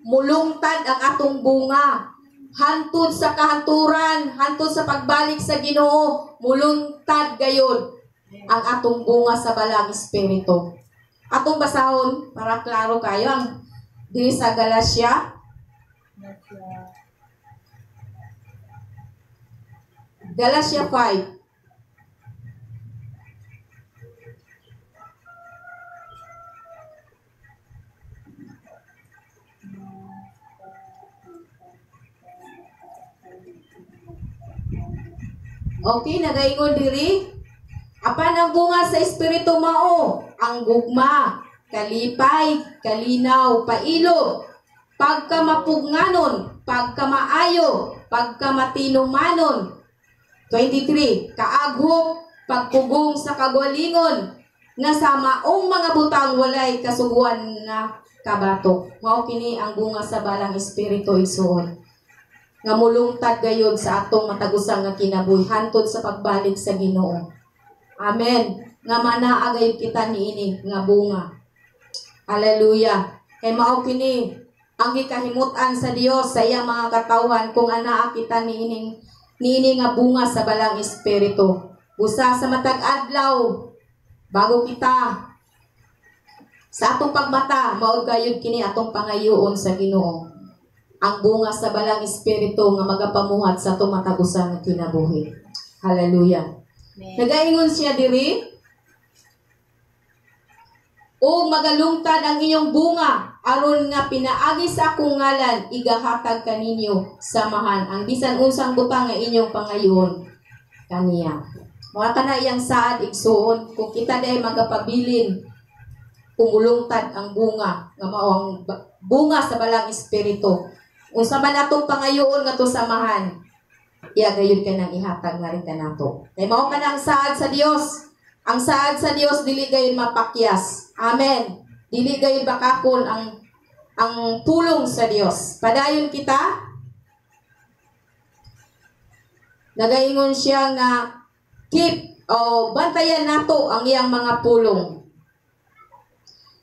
mulungtad ang atong bunga. Hantod sa kahanturan, hantod sa pagbalik sa Ginoo, mulungtad gayon ang atong bunga sa balang espiritu. Atong basahon para klaro kayo ang diri sa Galatia. Galatia 5. Okay, nagaingon diri. Apan ang bunga sa espiritu mao ang gugma, kalipay, kalinaw, pailob, pagkamapugnganon, pagkamaayo, pagkamatinumanon. 23, kaaghop, pagpugong sa kagwalingon, nga sa maong mga butang walay kasuguan nga kabatok. Mao kini ang bunga sa balang espiritu, igsoon, nga mulungtad gayod sa atong matagusang nga kinabuhi hantod sa pagbalik sa Ginoo. Amen. Nga manaa gayud kita niini nga bunga. Hallelujah. Kay mao kini ang gikahimut-an sa Dios sa iyang mga katawhan kung anaa kita niini nga bunga sa balang espiritu. Busa sa matag adlaw bago kita sa atong pagmata, mao gayud kini atong pangayoon sa Ginoo. Ang bunga sa balang espiritu nga magapamuhat sa atong matagusang kinabuhi. Hallelujah. Amen. Nagaingon siya diri, Ug magalungtad ang inyong bunga aron nga pinaagi sa akong ngalan igahatag kaninyo samahan ang bisan unsang butang nga inyong pangayon kaniya. Mga kana iyang saad, igsuon, kung kita day magapabilin, umulungtad ang bunga nga mao ang bunga sa balang espiritu. Unsa man atong pangayoon nga to samahan, iya gayud kanang ihatag nga rin kanato. Kay mao kana ang saad sa Dios. Ang saad sa Dios dili gayud mapakyas. Amen. Dili gayud bakakon ang pulong sa Dios. Padayon kita. Nagaingon siya nga keep o bantayan nato ang iyang mga pulong.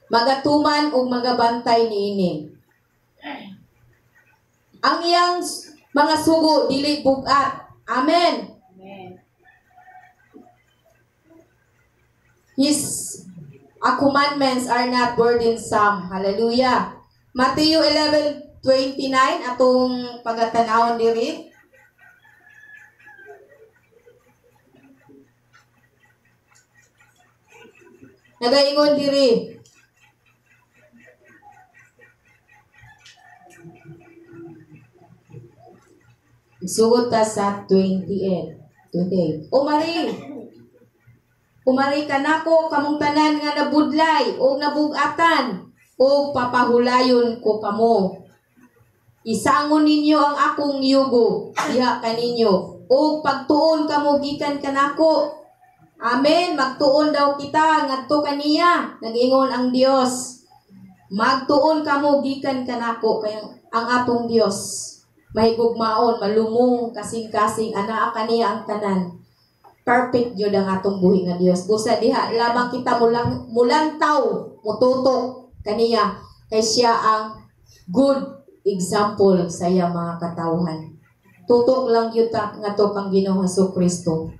Magatuman ug magabantay niini. Ang iyang mga sugo dili bug-at. Amen. Amen. His commandments are not burdensome. Hallelujah. Matthew 11:29 atong pagatanawon diri. Nagaingon diri. Sugod ta sa 28. Umari. Umari kanako kamong tanan nga nabudlay o nabugatan o papahulayon ko kamo. Isangon ninyo ang akong yugo diha kaninyo o pagtuon kamo gikan kanako. Amen. Magtuon daw kita ngadto kaniya. Nag-ingon ang Dios. Magtuon kamo gikan kanako kay ang atong Dios mahigugmaon, malumong, kasing-kasing, anaa kaniya ang tanan. Perfect yun ang atong buhi nga Dios. Busa diha lamang kita mulantaw, mututok kaniya kay siya ang good example sa iyang mga katawhan. Tutok lang yun ta ngadto kang Ginoong Hesus Kristo.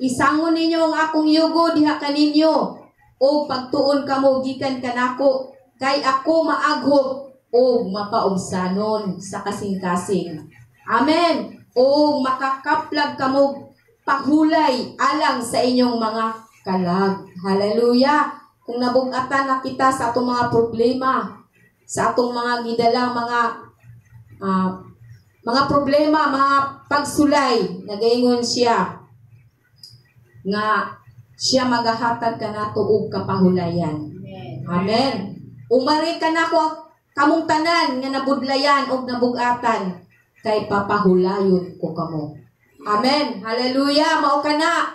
Isangon ninyo ang akong yugo diha kaninyo o pagtuon kamo gikan kanako kay ako maaghop o mapaugsanon sa kasing-kasing. Amen. O makakaplag kamo pahulay alang sa inyong mga kalag. Hallelujah. Kung nabugatan na kita sa atong mga problema, sa atong mga gidalang mga problema, mga pagsulay, nagaingon siya nga siya magahatag kanato og kapahulayan. Amen. Umari kanako kamong tanan nga nabudlayan og nabugatan kay papahulayon ko kamo. Amen. Hallelujah. Mao kana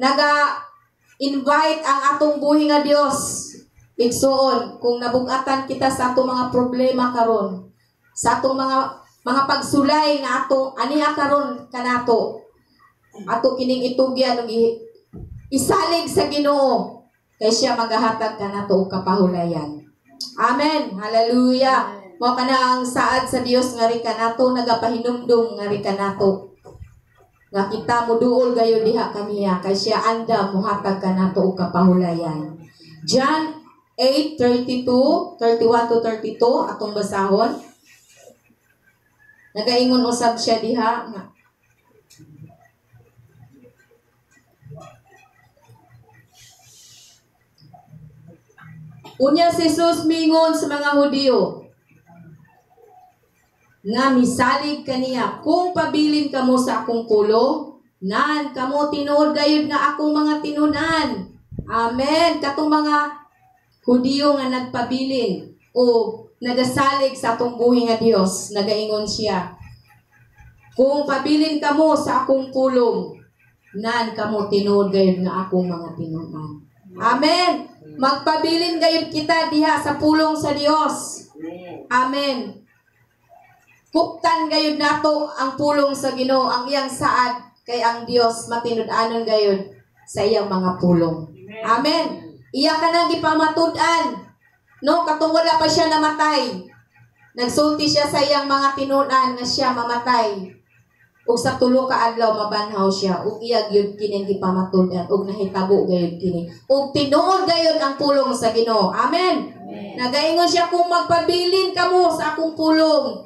naga-invite ang atong buhi nga Dios. Igsuon, kung nabugatan kita sa atong mga problema karon, sa atong mga pagsulay nga ato aniya karon kanato, ato kining itugyan ug isalig sa Ginoo kay siya magahatag kanato og kapahulayan. Amen. Hallelujah. Mao kana ang saad sa Dios nga ri kanato, nagapahinumdum nga ri kanato nga kita moduol gayon diha kaniya kay siya andam mohatag kanato og kapahulayan. John 8:32, 31 to 32 atong basahon. Nagaingon usab siya diha nga unya si Jesus mingon sa mga Hudiyo nga misalig kaniya, kung pabilin kamo sa akong pulong, nan kamo tinuod gayud nga akong mga tinunan. Amen. Katong mga Hudiyo nga nagpabilin o nagasalig sa atong buhi nga Dios, nagaingon siya, kung pabilin kamo sa akong pulong, nan kamo tinuod gayud nga akong mga tinunan. Amen. Magpabilin gayud kita diha sa pulong sa Dios. Amen. Kuptan gayud nato ang pulong sa Ginoo, ang iyang saad kay ang Dios matinud-anon gayud sa iyang mga pulong. Amen. Iya ka nang gipamatud-an. No, katong wala pa siya namatay. Nagsulti siya sa iyang mga tinunan nga siya mamatay. Ug sa tulo ka adlaw mabanhaw siya ug iya gyud kining gipamatud-an ug nahitabo gayud kini. Ug tinuod gayud ang pulong sa Ginoo. Amen. Amen. Nagaingon siya, kung magpabilin kamo sa akong pulong,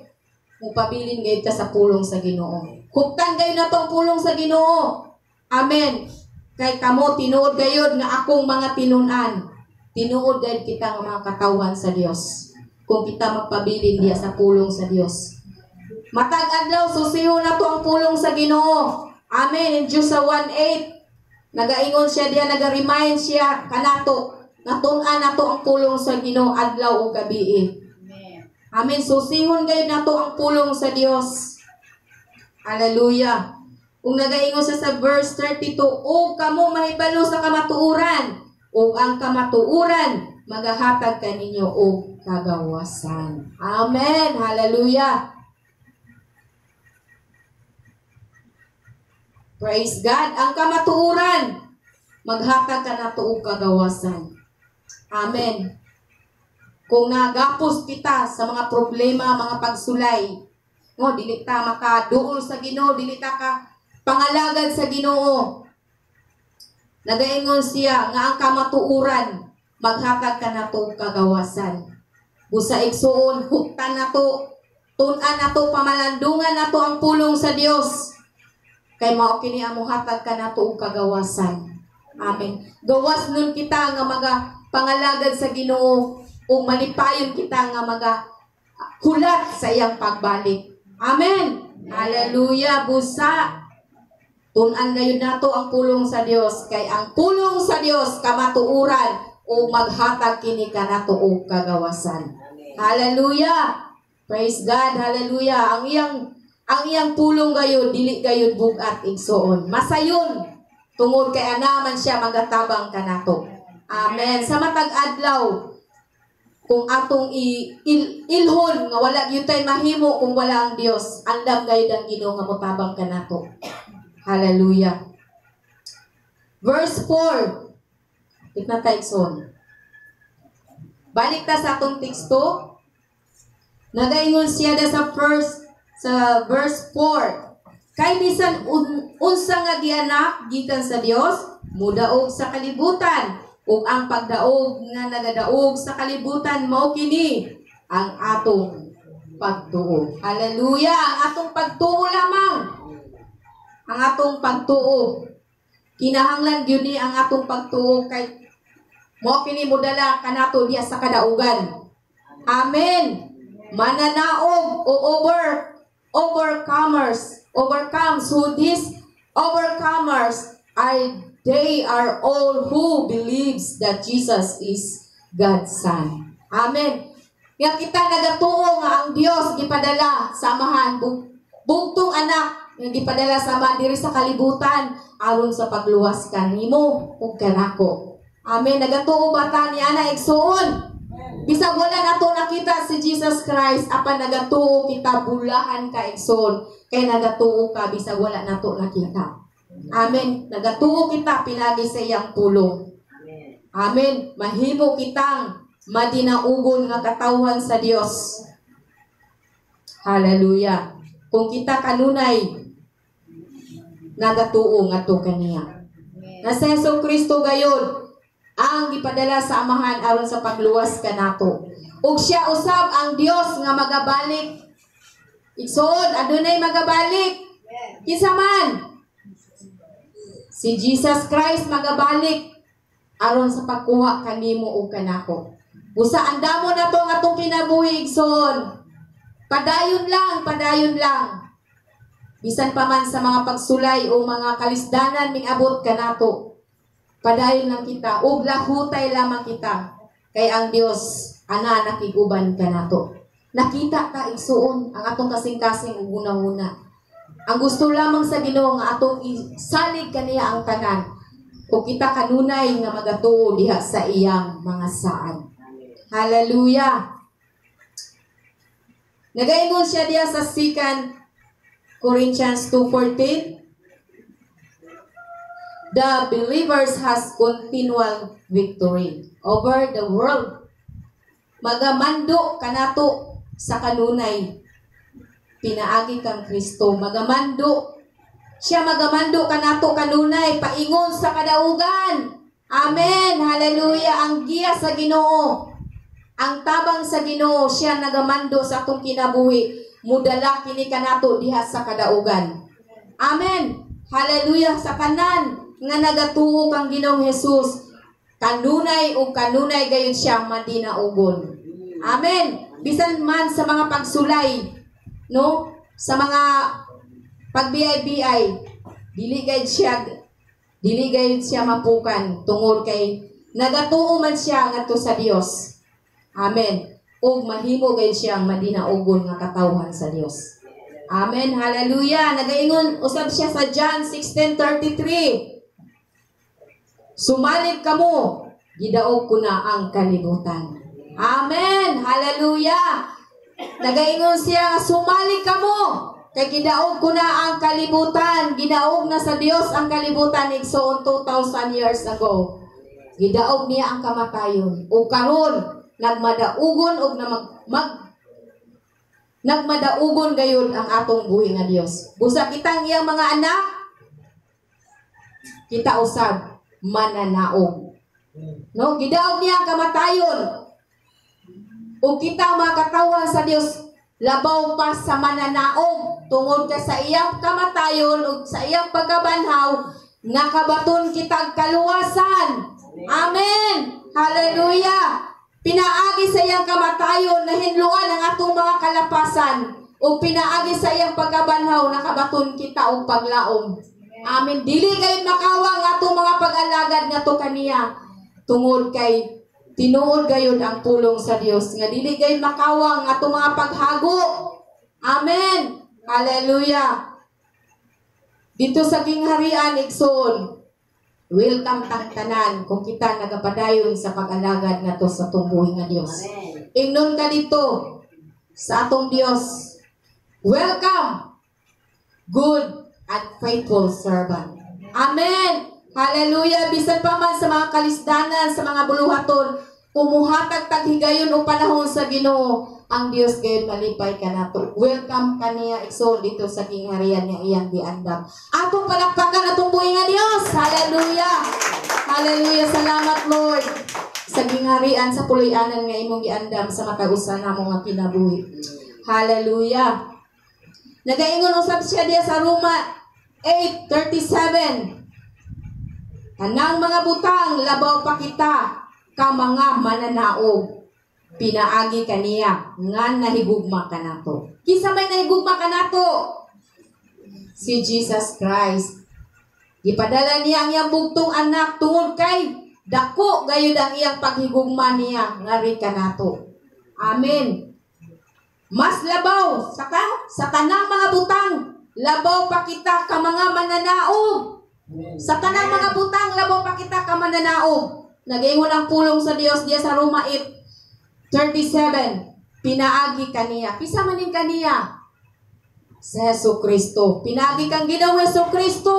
mupabilin gayud ka sa pulong sa Ginoo. Kuptan gayud na tong pulong sa Ginoo. Amen. Kay kamo tinuod gayud nga akong mga tinun-an. Tinuod gayud kita nga mga katawhan sa Dios kung kita magpabilin diya sa pulong sa Dios. Matag adlaw susihon nato ang pulong sa Ginoo. Amen. In Joshua 1:8, nagaingon siya diya, naga-remind siya kanato nga tun-an nato ang pulong sa Ginoo adlaw ug gabi. Amen. Amen. Susihon gayud nato ang pulong sa Dios. Hallelujah. Kung nagaingon siya sa verse 32, "O kamo mahibalo sa kamatuoran, ug ang kamatuoran magahatag kaninyo og kagawasan." Amen. Hallelujah. Praise God. Ang kamatuoran maghatag kanato og kagawasan. Amen. Kung nagapos kita sa mga problema, mga pagsulay, no, dili ta makaduol sa Ginoo, dili ta ka pangalagad sa Ginoo. Nagaingon siya nga ang kamatuoran maghatag kanato og kagawasan. Busa igsuon, huktan nato, tun-an nato, pamalandungan nato ang pulong sa Dios. Kay mao kini ang mohatag kanato og kagawasan. Amen. Gawas nun kita nga maga pangalagad sa Ginoo ug malipayon kita nga maga hulat sa iyang pagbalik. Amen. Hallelujah. Busa tun-an gayud nato ang pulong sa Dios, kay ang pulong sa Dios kamatuoran ug maghatag kini kanato og kagawasan. Hallelujah. Praise God. Hallelujah. Ang iyang pulong gayud dili gayud bug-at, igsuon. Masayon tungod kay ana man siya magatabang kanato. Amen. Sa matag adlaw, kung atong ilhon nga wala gyud tay mahimo kung wala ang Dios, andam gayud ang Ginoo nga motabang kanato. Hallelujah. Verse 4. Tignan ta, igsoon. Balik ta sa atong teksto. Nagaingon siya da sa verse 4. "Kay bisan unsa nga gianak gikan sa Dios, mudaog sa kalibutan, ug ang pagdaog nga nagadaog sa kalibutan mao kini ang atong pagtuo." Hallelujah! Ang atong pagtuo lamang. Ang atong pagtuo. Kinahanglan gyud ni ang atong pagtuo kay mao kini modala kanato diha sa kadaugan. Amen. Mananaog o overcomers, overcomes who these overcomers are, they are all who believes that Jesus is God's Son. Amen. Nga kita nagatuo nga ang Dios gipadala sa Amahan, bugtong anak nga gipadala sa Amahan diri sa kalibutan aron sa pagluwas kanimo ug kanako. Amen. Nagatuo ba ta ni ana, igsuon? Bisag wala nato nakita si Jesus Christ, apan nagatuo kita, bulahan ka, igsoon, kay nagatuo ka bisag wala nato nakita. Amen. Nagatuo kita pinagi sa iyang pulong. Amen. Mahimo kitang madinaugon nga katawhan sa Dios. Hallelujah. Kung kita kanunay nagatuo ngadto kaniya. Na si Hesus Kristo gayon ang gipadala sa Amahan aron sa pagluwas kanato. Ug siya usab ang Dios nga magabalik. Igsoon, adunay magabalik. Kinsa man? Si Jesus Christ magabalik aron sa pagkuha kanimo ug kanako. Busa andamo na to ang atong kinabuhi, igsoon. Padayon lang, padayon lang. Bisan pa man sa mga pagsulay o mga kalisdanan ming abot kanato. Padayon lang kita ug lahutay lamang kita kay ang Dios ana nakiguban kanato. Nakita ta, igsuon, ang atong kasing-kasing ug hunahuna. Ang gusto lamang sa Ginoo nga atong isalig kaniya ang tanan ug kita kanunay nga magatuo diha sa iyang mga saan. Hallelujah. Nagaingon siya diha sa 2 Corinthians 2:14, "The believers has continual victory over the world." Magamando kanato sa kanunay pinaagi kang Kristo. Magamando siya, magamando kanato kanunay paingon sa kadaugan. Amen. Hallelujah. Ang giya sa Ginoo, ang tabang sa Ginoo, siya nagamando sa atong kinabuhi. Mudala kini kanato diha sa kadaugan. Amen. Hallelujah sa kanan. nga nagatuo kang Ginoong Hesus, kanunay ug kanunay gayud siya madinaugon. Amen. Bisan man sa mga pagsulay, no, sa mga pagbiyay-biyay, dili gayud siya mapukan tungod kay nagatuo man siya ngadto sa Dios. Amen. Ug mahimo gayud siyang madinaugon nga katawhan sa Dios. Amen. Hallelujah. Nagaingon usab siya sa John 16:33. "Sumalig kamo, gidaog ko na ang kalibutan." Amen. Hallelujah. Nagaingon siya nga sumalig kamo, kay gidaog ko na ang kalibutan. Gidaog na sa Dios ang kalibutan, igsoon, 2,000 years ago. Gidaog niya ang kamatayon. Ug karon nagmadaugon og na mag, mag nagmadaugon gayud ang atong buhi nga Dios. Busa kitang iyang mga anak, kita usab mananaog. No, gidaog niya ang kamatayon. Ug kita mga katawhan sa Dios, labaw pa sa mananaog tungod kay sa iyang kamatayon ug sa iyang pagkabanhaw nakabaton kitag kaluwasan. Amen. Hallelujah. Pinaagi sa iyang kamatayon, nahinluan ang atong mga kalapasan, ug pinaagi sa iyang pagkabanhaw nakabaton kita og paglaom. Amen. Dili gayud makawang atong mga pag-alagad ngadto kaniya tungod kay tinuod gayud ang pulong sa Dios nga dili gayud makawang atong mga paghago. Amen. Hallelujah. Dito sa gingharian, igsoon, welcome tang tanan kung kita nagapadayon sa pag-alagad nato sa atong buhi nga Dios. Amen. Ingnon ka dito sa atong Dios, "Welcome, good and faithful servant." Amen. Hallelujah. Bisan pa man sa mga kalisdanan, sa mga buluhaton, kumuhatag tag higayon o panahon sa Ginoo, ang Dios gayud malipay kanato. Welcome kaniya, igsoon, dito sa gingharian niya iyang giandam. Atong palakpakan atong buhi nga Dios. Hallelujah. Hallelujah. Salamat, Lord, sa gingharian sa puloy-anan nga imong giandam sa matag usa namo nga kinabuhi. Hallelujah. Nagaingon usab siya diya sa Roma 8:37. Tanang mga butang, labaw pa kita ka mga mananaog pinaagi kaniya nga nahigugma kanato. Kinsa may nahigugma kanato? Si Jesus Christ. Gipadala niya ang iyang bugtong anak tungod kay dako gayud ang iyang paghigugma niya ngari kanato. Amen. Mas labaw sa tanang mga butang, labaw pa kita ka mga mananaog. Sa tanang mga butang, labaw pa kita ka mananaog. Nagaingon ang pulong sa Dios diya sa Roma 8:37. Pinaagi kaniya. Kinsa man ning kaniya? Sa Hesus Kristo. Pinaagi kang Ginoong Hesus Kristo.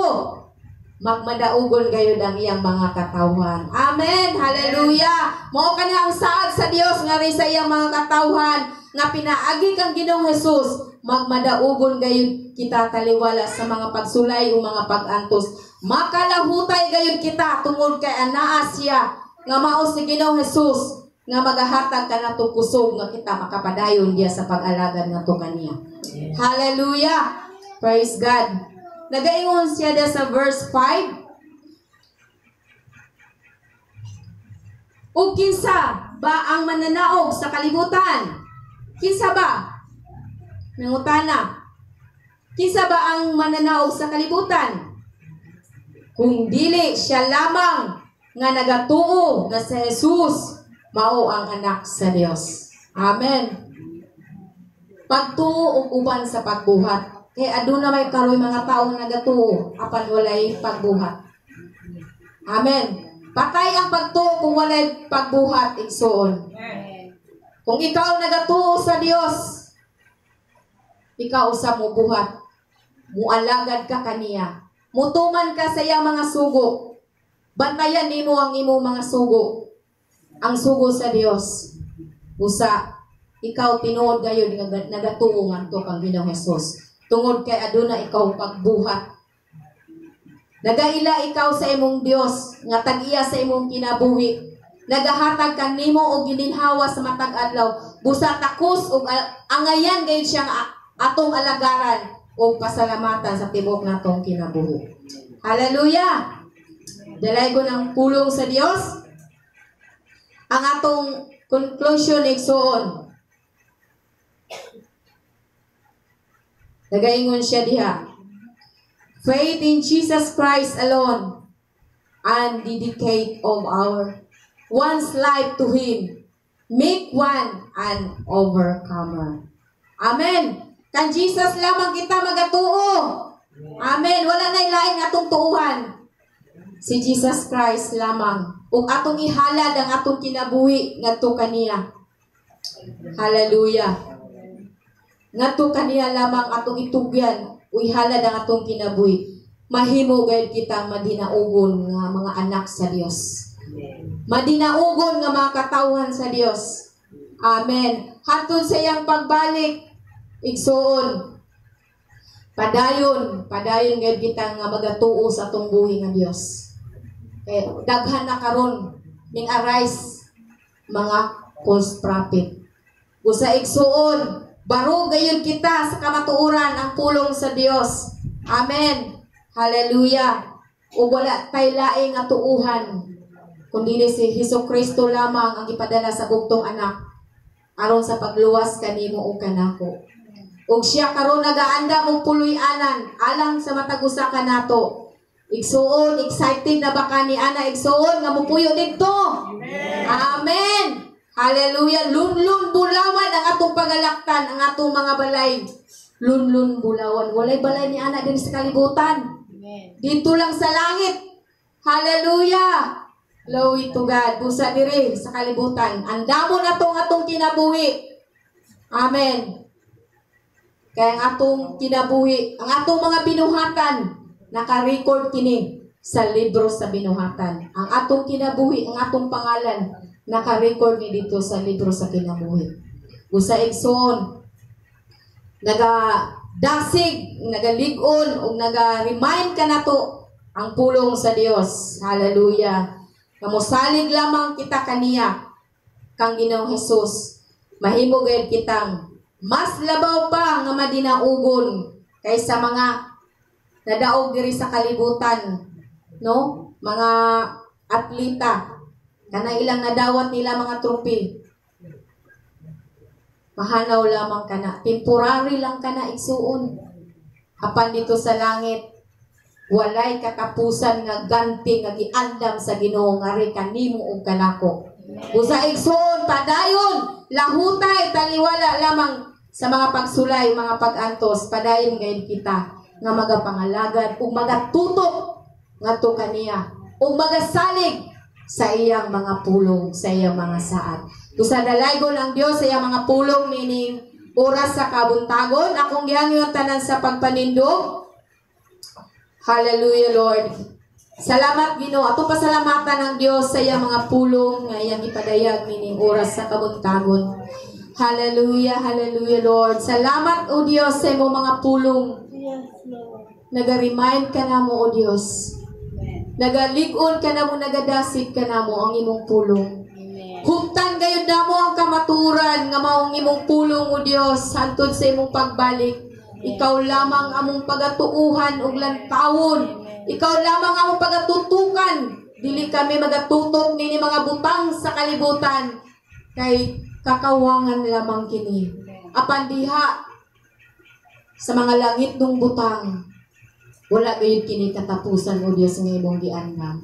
Magmadaugon gayud ang iyang mga katawhan. Amen. Hallelujah. Mao kani ang saad sa Dios ngari sa iyang mga katawhan nga pinaagi kang Ginoong Hesus, magmadaugon gayud kita taliwala sa mga pagsulay o mga pag-antos. Makalahutay gayud kita tungod kay anaa siya nga mao si Ginoong Hesus nga magahatag kanato kusog nga kita makapadayon diya sa pag-alagad ngadto kaniya. Hallelujah. Praise God. Nagaingon siya diya sa verse 5. "Ug kinsa ba ang mananaog sa kalibutan?" Kinsa ba? Nangutana. "Kinsa ba ang mananaog sa kalibutan? Kung dili siya lamang nga nagatuo nga si Jesus mao ang anak sa Dios." Amen. Pagtuo ug uban sa pagbuhat. Kay aduna may karoy mga tawo nga nagatuo apan walay pagbuhat. Amen. Patay ang pagtuo kung walay pagbuhat, igsoon. Kung ikaw nagatuo sa Dios, ikaw usab mo buhat. Mualagad ka kaniya. Mutuman ka sa iyang mga sugo. Bantayan nimo ang imong mga sugo. Ang sugo sa Dios. Usa, ikaw tinuod gayud nga nagatuo ngadto kang Ginoong Hesus. Tungod kay aduna ikaw pagbuhat. Nagaila ikaw sa imong Dios nga tag-iya sa imong kinabuhi. Nagahatag kanimo og gininhawa sa matag adlaw. Busa takos og angayan gayud siyang atong alagaran og pasalamatan sa tibuok natong kinabuhi. Hallelujah. Dalaygon ang pulong sa Dios. Ang atong conclusion, igsuon. Nagaingon siya diha. Faith in Jesus Christ alone and dedicate of our one's life to Him make one an overcomer. Amen. Kan Jesus lamang kita magatuo. Amen. Wala na laing atong tuuhan. Si Jesus Christ lamang. Ug atong ihalad ang atong kinabuhi ngadto kaniya. Hallelujah. Ngadto kaniya lamang atong itugyan ug ihalad ang atong kinabuhi. Mahimo gayud kitang madinaugon nga mga anak sa Dios. Madinaugon nga mga katawhan sa Dios. Amen. Hantod sa iyang pagbalik, igsuon, padayon, padayon gayud kita nga magatuo sa atong buhi nga Dios. Kay daghan na karon ning arise mga false prophet. Busa, igsuon, baro gayud kita sa kamatuoran ang pulong sa Dios. Amen. Hallelujah. Ug wala tay laing nga tuuhan kundi si Hesus Kristo lamang ang gipadala sa bugtong anak aron sa pagluwas kanimo ug kanako. Ug siya karon nagaanda mong puloy-anan alang sa matag usa kanato. Igsuon, excited na ba ka ni ana, igsuon, nga mupuyo didto? Amen. Amen. Hallelujah. Lunlun bulawan ang atong pagalaktan, ang atong mga balay. Lunlun bulawan. Walay balay ni ana din sa kalibutan. Amen. Dito lang sa langit. Hallelujah. Glory to God. Busa diri sa kalibutan. Andamo na tong atong kinabuhi. Amen. Kaya ang atong kinabuhi, ang atong mga binuhatan, naka-record kini sa libro sa binuhatan. Ang atong kinabuhi, ang atong pangalan, naka-record ni dito sa libro sa kinabuhi. Busa, igsoon, naga-dasig, nagalig-on, ug naga-remind ka nato ang pulong sa Dios. Hallelujah. Kamusalig lamang kita kaniya, kang Ginoong Jesus. Mahimo gayud kitang mas labaw pa nga madinaugon kaysa mga nadaog diri sa kalibutan, no? Mga atleta kana ilang nadawat nila mga trophy. Mahanaw lamang kana, temporary lang kana, igsuon. Apan dito sa langit, walay katapusan nga ganti nga giandam sa Ginoo ngari kanimo ug kanako. Usa, igsuon, padayon, lahutay, taliwala lamang sa mga pagsulay, mga pag-antos, padayon ngayon kita nga magapangalagad ug magatutok ngadto kaniya ug magasalig sa iyang mga pulong, sa iyang mga saad. Usa, dalaygon ang Dios sa iyang mga pulong nining oras sa kabuntagon. Akong gihangyo tanan sa pagpanindog. Hallelujah, Lord. Salamat, Ginoo. Ato pasalamatan ang Dios sa iyang mga pulong nga iyang ipadayag nining oras sa kabuntagon. Hallelujah, hallelujah, Lord. Salamat, O Dios, sa imong mga pulong. Naga-remind ka namo, O Dios. Nagalig-on ka namo, nagadasig ka namo ang imong pulong. Amen. Humtan gayud namo ang kamaturan nga maong imong pulong, O Dios, hantod sa imong pagbalik. Ikaw lamang among pagatuuhan ug lantawon. Ikaw lamang among pagatutukan. Dili kami magatutok nini mga butang sa kalibutan kay kakawangan lamang kini. Apan diha sa mga langit nung butang, wala gayud kini katapusan, O Dios, nga imong giandam.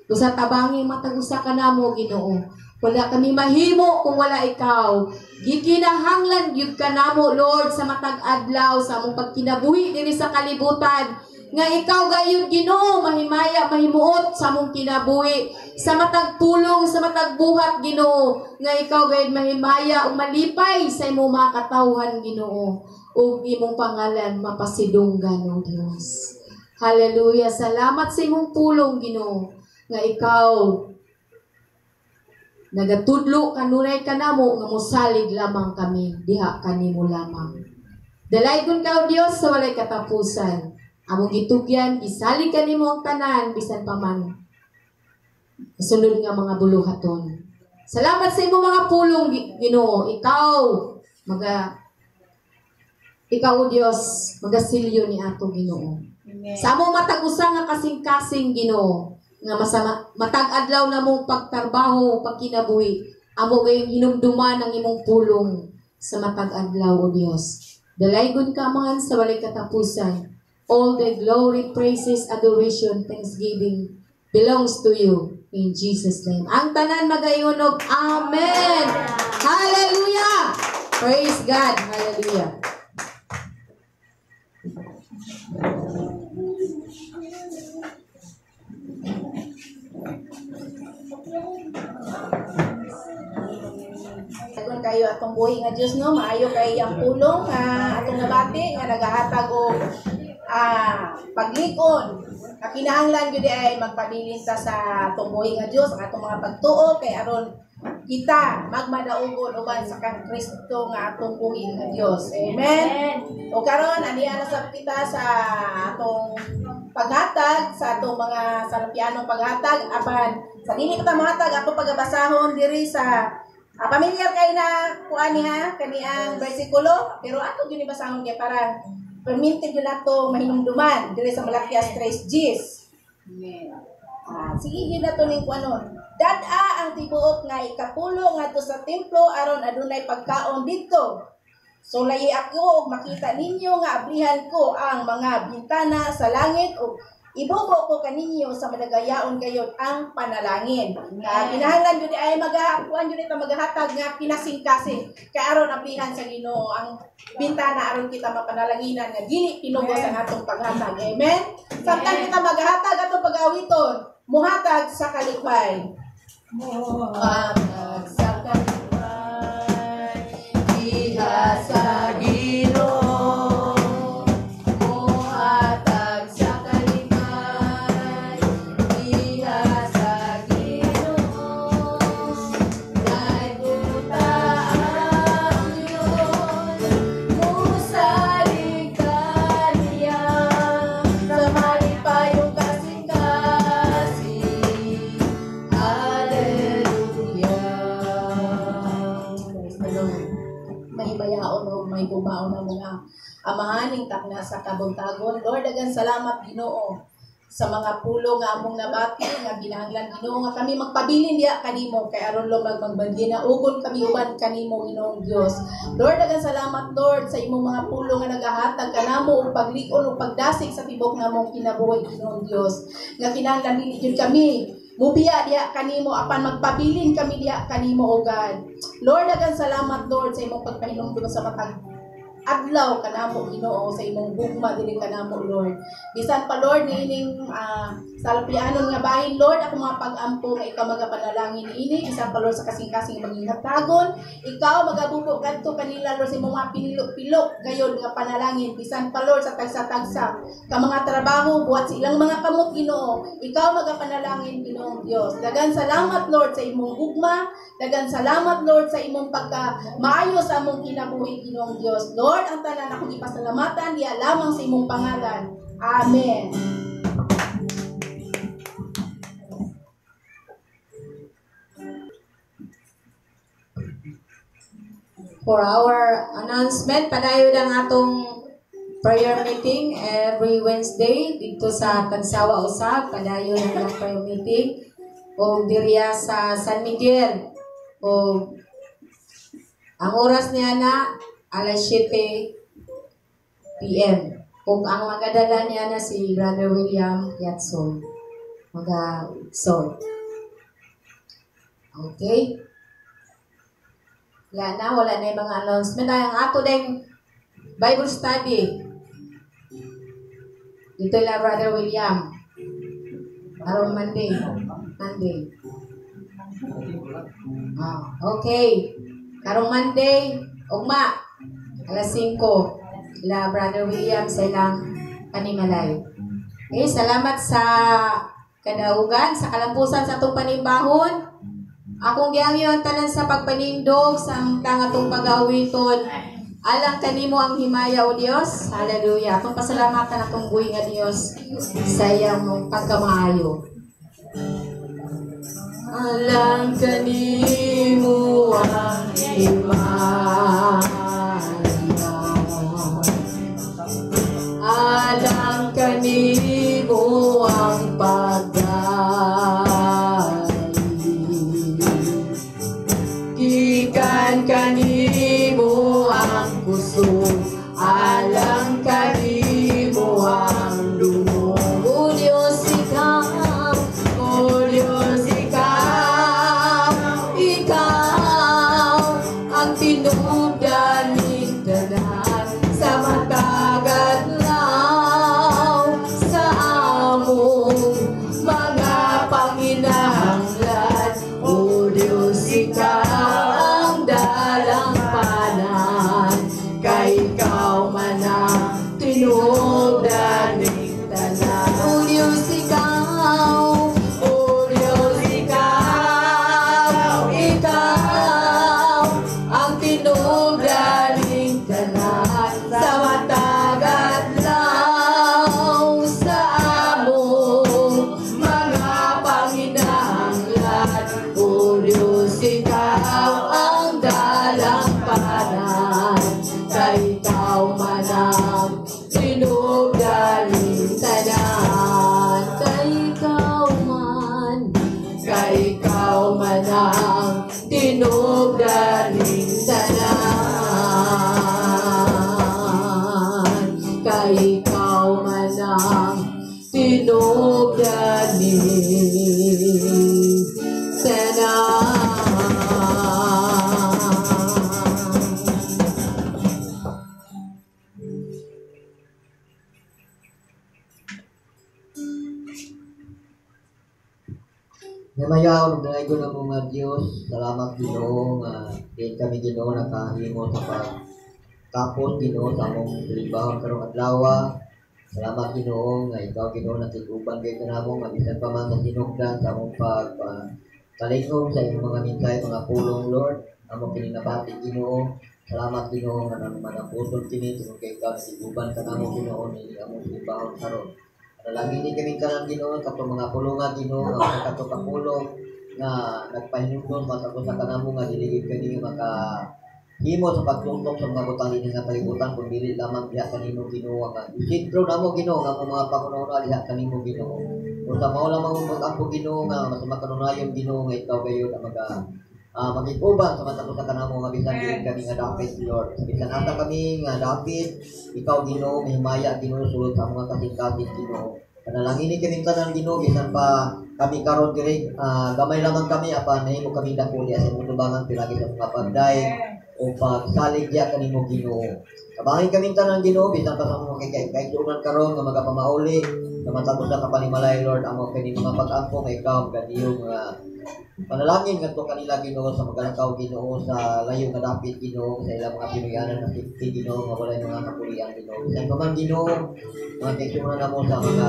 Usa, tabangi matag usa ka namo, Ginoo. Wala kami mahimo kung wala ikaw. Gikinahanglan gyud ka namo, Lord, sa matag adlaw sa among pagkinabuhi diri sa kalibutan. Nga ikaw gayud, Ginoo, mahimaya, mahimuot sa among kinabuhi, sa matag pulong, sa matag buhat, Ginoo, nga ikaw gayud mahimaya ug malipay sa imong mga katawhan, Ginoo, ug imong pangalan mapasidunggan, O Dios. Hallelujah. Salamat sa imong pulong, Ginoo, nga ikaw nagatudlo kanunay kanamo nga mosalig lamang kami diha kanimo lamang. Dalaygon ka, O Dios, sa walay katapusan. Among gitugyan, gisalig kanimo ang tanan bisan pa man sunod nga mga buluhaton. Salamat sa imong mga pulong, Ginoo. Ikaw, O Dios, magasilyo ni ato, Ginoo. Amen. Sa among matag usa nga kasing-kasing, Ginoo, Nga masama matag adlaw na mong pagtrabaho, pagkinabuhi, amo gayong hinumduman ang imong pulong sa matag adlaw, O Dios. Dalaygon ka, Amahan, sa walay katapusan. All the glory, praises, adoration, thanksgiving belongs to you in Jesus' name. Ang tanan magaingon og Amen. Hallelujah. Praise God. Hallelujah. Dagon kayo atong buhi nga Dios, no, maayo kay ang pulong nga atong nabati nga nagahatag og paglikon. Kinahanglan gyud ay magpabilin ta sa atong buhi nga Dios ang atong mga pagtuo kay aron kita magmadaugon uban sa kang Kristo nga atong buhi nga Dios. Amen. O karon aniya na sab kita sa atong paghatag sa atong mga salpianong paghatag, apan sa dili kita mohatag ako pagabasahon diri sa pamilyar kay na kuan niha kani ang bersikulo, pero ato gyud basahon kay para perminti gyud nato mahinumduman diri sa Malakias 3:10. Sige gyud nato ning kuanon. Dad-a ang tibuok nga ikapulo ngadto sa templo aron adunay pagkaon didto. Sulayi ako og makita ninyo nga ablihan ko ang mga bintana sa langit ug ibubo ko kaninyo sa madagayaon gayod ang panalangin. Kinahanglan jud ay magakuan jud ita magahatag nga kinasingkasing kay aron ablihan sa Ginoo ang bintana aron kita mapanalanginan nga dili pinugos ang atong paghatag. Amen. Samtang kita magahatag atong pag-awiton, muhatag sa kalipay. Muhatag sa kalipay, diha sa Ginoo. Muhatag sa kalipay, diha sa Ginoo. Nagbuta ang Diyos, musalig kaniya, sa malipayong kasing-kasing. Hallelujah. Praise the Lord. Mahibayaon o may bumaon ang mga amahaning takna sa kabuntagon. Lord, daghang salamat Ginoo sa mga pulo nga among nabati nga ginahanglan Ginoo nga kami magpabilin diha kanimo kay aron lumag magbandinaugon kami uban kanimo Ginoong Dios. Lord, daghang salamat Lord sa imong mga pulo nga nagahatag kanamo og paglig-on ug pagdasig sa tibok namong kinabuhi Ginoong Dios. Nga kinahanglan dili jud kami mubiya diha kanimo apan magpabilin kami diha kanimo, O God. Lord, daghang salamat Lord sa imong pagpahinumdum sa matag adlaw kanamo Ginoo sa imong gugma dili kanamo Lord. Bisan pa Lord niining salpianon nga bahin Lord, ako mga pag-ampo nga ikaw magapanalangin niini, bisan pa Lord sa kasing-kasing maging hatagon, ikaw magabubo kadto kanila Lord sa imong mga pinilo-pilo gayon nga panalangin, bisan pa Lord sa tagsa-tagsa ka mga trabaho buhat sa ilang mga kamot Ginoo, ikaw magapanalangin Ginoong Dios. Daghang salamat Lord sa imong gugma, daghang salamat Lord sa imong pagka maayo sa among kinabuhi Ginoong Dios. Lord, ang tanan akong ipasalamatan diya lamang sa imong pangalan. Amen. For our announcement, padayon ang atong prayer meeting every Wednesday dito sa Tansawa Usab, padayon ang prayer meeting o diriya sa San Miguel. O ang oras niya na alas 7 PM. Kung ang magadala niya na si Brother William Yatson. Maga-exhort. Okay? Wala na yung mga announcement. Ay, ang ato ding Bible study. Dito lang Brother William. Aron Monday. Monday. Okay. Karong Monday, ugma, alas 5. La Brother William sa ilang panimalay. Okay, salamat sa kadaugan, sa kalampusan sa atong panimbahon. Akong giangyo ang tanan sa pagpanindog samtang atong pag-awiton. Alang kanimo ang himaya o Dios. Hallelujah. Atong pasalamatan atong buhi nga Dios sa iyang pagkamaayo. Alang kanimo ang himaya. Alang kanimo ang pagdasig. Hatagan kanimo ang kusog, alang kanimo ang dungog. O Diyos, ikaw, O Diyos, ikaw, ikaw ang tinubdan ning tanan sa matag adlaw sa among mga panginahanglan. O Diyos, ikaw ang dalampanan, kay ikaw man ang tinubdan ning tanan. O Diyos, ikaw, O Diyos, ikaw, ikaw ang tinubdan ning tanan sa matag adlaw sa among mga panginahanglan. O Diyos, ikaw ang dalampanan, kay ikaw man ang tinubdan ning tanan. Kay ikaw man, kay ikaw man ang tinubdan ning tanan. Kay ikaw man ang tinubdan ning tanan. Namayaw, nagdaygo na mo nga Diyos. Salamat Ginoo nga diin kami Ginoo nakahimo sa pagkapon Ginoo sa among silibahon karong adlaw. Salamat Ginoo nga ikaw Ginoo nakig-uban kay kanamo nga bisan pa man sa sinugdan sa among pag talingog sa imong mga mensahe, mga pulong Lord. Amo kini nabati Ginoo. Salamat Ginoo nga nang manaputol kini tungod kay ikaw nakig-uban kanamo Ginoo ni among silibahon karon. Panalangin ni kami tanan Ginoo katong mga pulunga Ginoo nga kato ka pulong nga nagpahinumdom matapos sa kanamo nga dili gid kani maka himo sa pagtungtong sa mga butang dinhi nga kalibutan kun dili lamang diha kanimo Ginoo nga isentro namo Ginoo nga among mga pangunahuna diha kanimo Ginoo. Kung sa mao lamang mag-ampo Ginoo nga mas makanunayon Ginoo nga ikaw gayud ang maga magig-uban sa matapos sa kanamo nga bisan dili kami nga dapit Lord. Bisan ata kami nga dapit ikaw Ginoo mahimaya Ginoo sulod sa mga kasing-kasing Ginoo. Panalangin ni kami tanan Ginoo bisan pa kami karon diri gamay lamang kami apan nahimo kami dako diha sa imong tubangan pilagi sa mga pagdaig o pagsalig diha kanimo Ginoo. Kabangin kami tanan Ginoo bisan pa sa mga kaigsuonan karon nga magapamauli sa matapos sa kapanimalay Lord amo kini mga pag-ampo nga ikaw ganiyo nga panalangin ngadto kanila Ginoo sa magalakaw Ginoo sa layo nga dapit Ginoo sa ilang mga Pinoyanan nga safety Ginoo nga walay mga kapulian Ginoo. Bisan pa man Ginoo mga kaigsuonan namo sa mga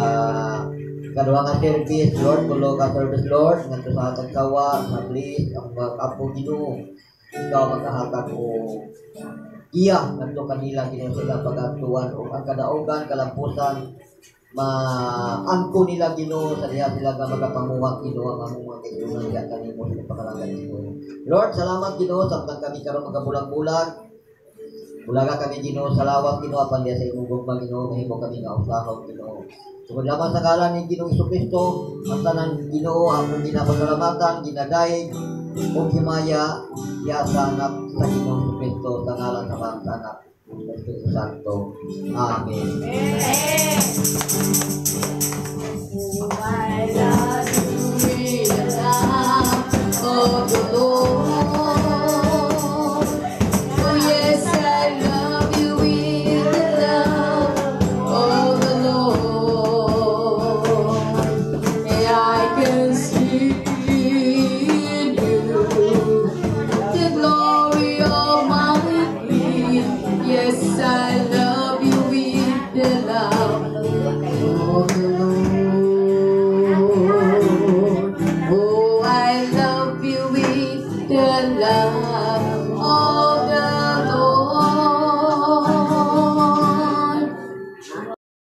kaduha nga service Lord, tulo ka service Lord ngadto sa tagsawa sa bliss ang mag-ampo Ginoo ikaw magkahatag og iya ngadto kanila Ginoo sa ilang pag-adtuan ug ang kadaogan kalampusan maangko nila Ginoo sa diha sila nga magapanguwat Ginoo ang among mga kaigsuonan diha kanimo sa pangalagan Ginoo. Lord, salamat Ginoo samtang kami karon magabulag-bulag. Bulaga kami Ginoo sa lawas Ginoo apan diha sa imong gugma Ginoo mahimo kami nga usahon Ginoo. Tungod lamang sa ngalan ni Ginoong Hesukristo, ang tanan Ginoo among ginapasalamatan, ginadaig ug himaya diha sa anak sa Ginoong Hesukristo sa ngalan sa Ama, sa Anak, sa Espiritu Santo. Amen. Amen.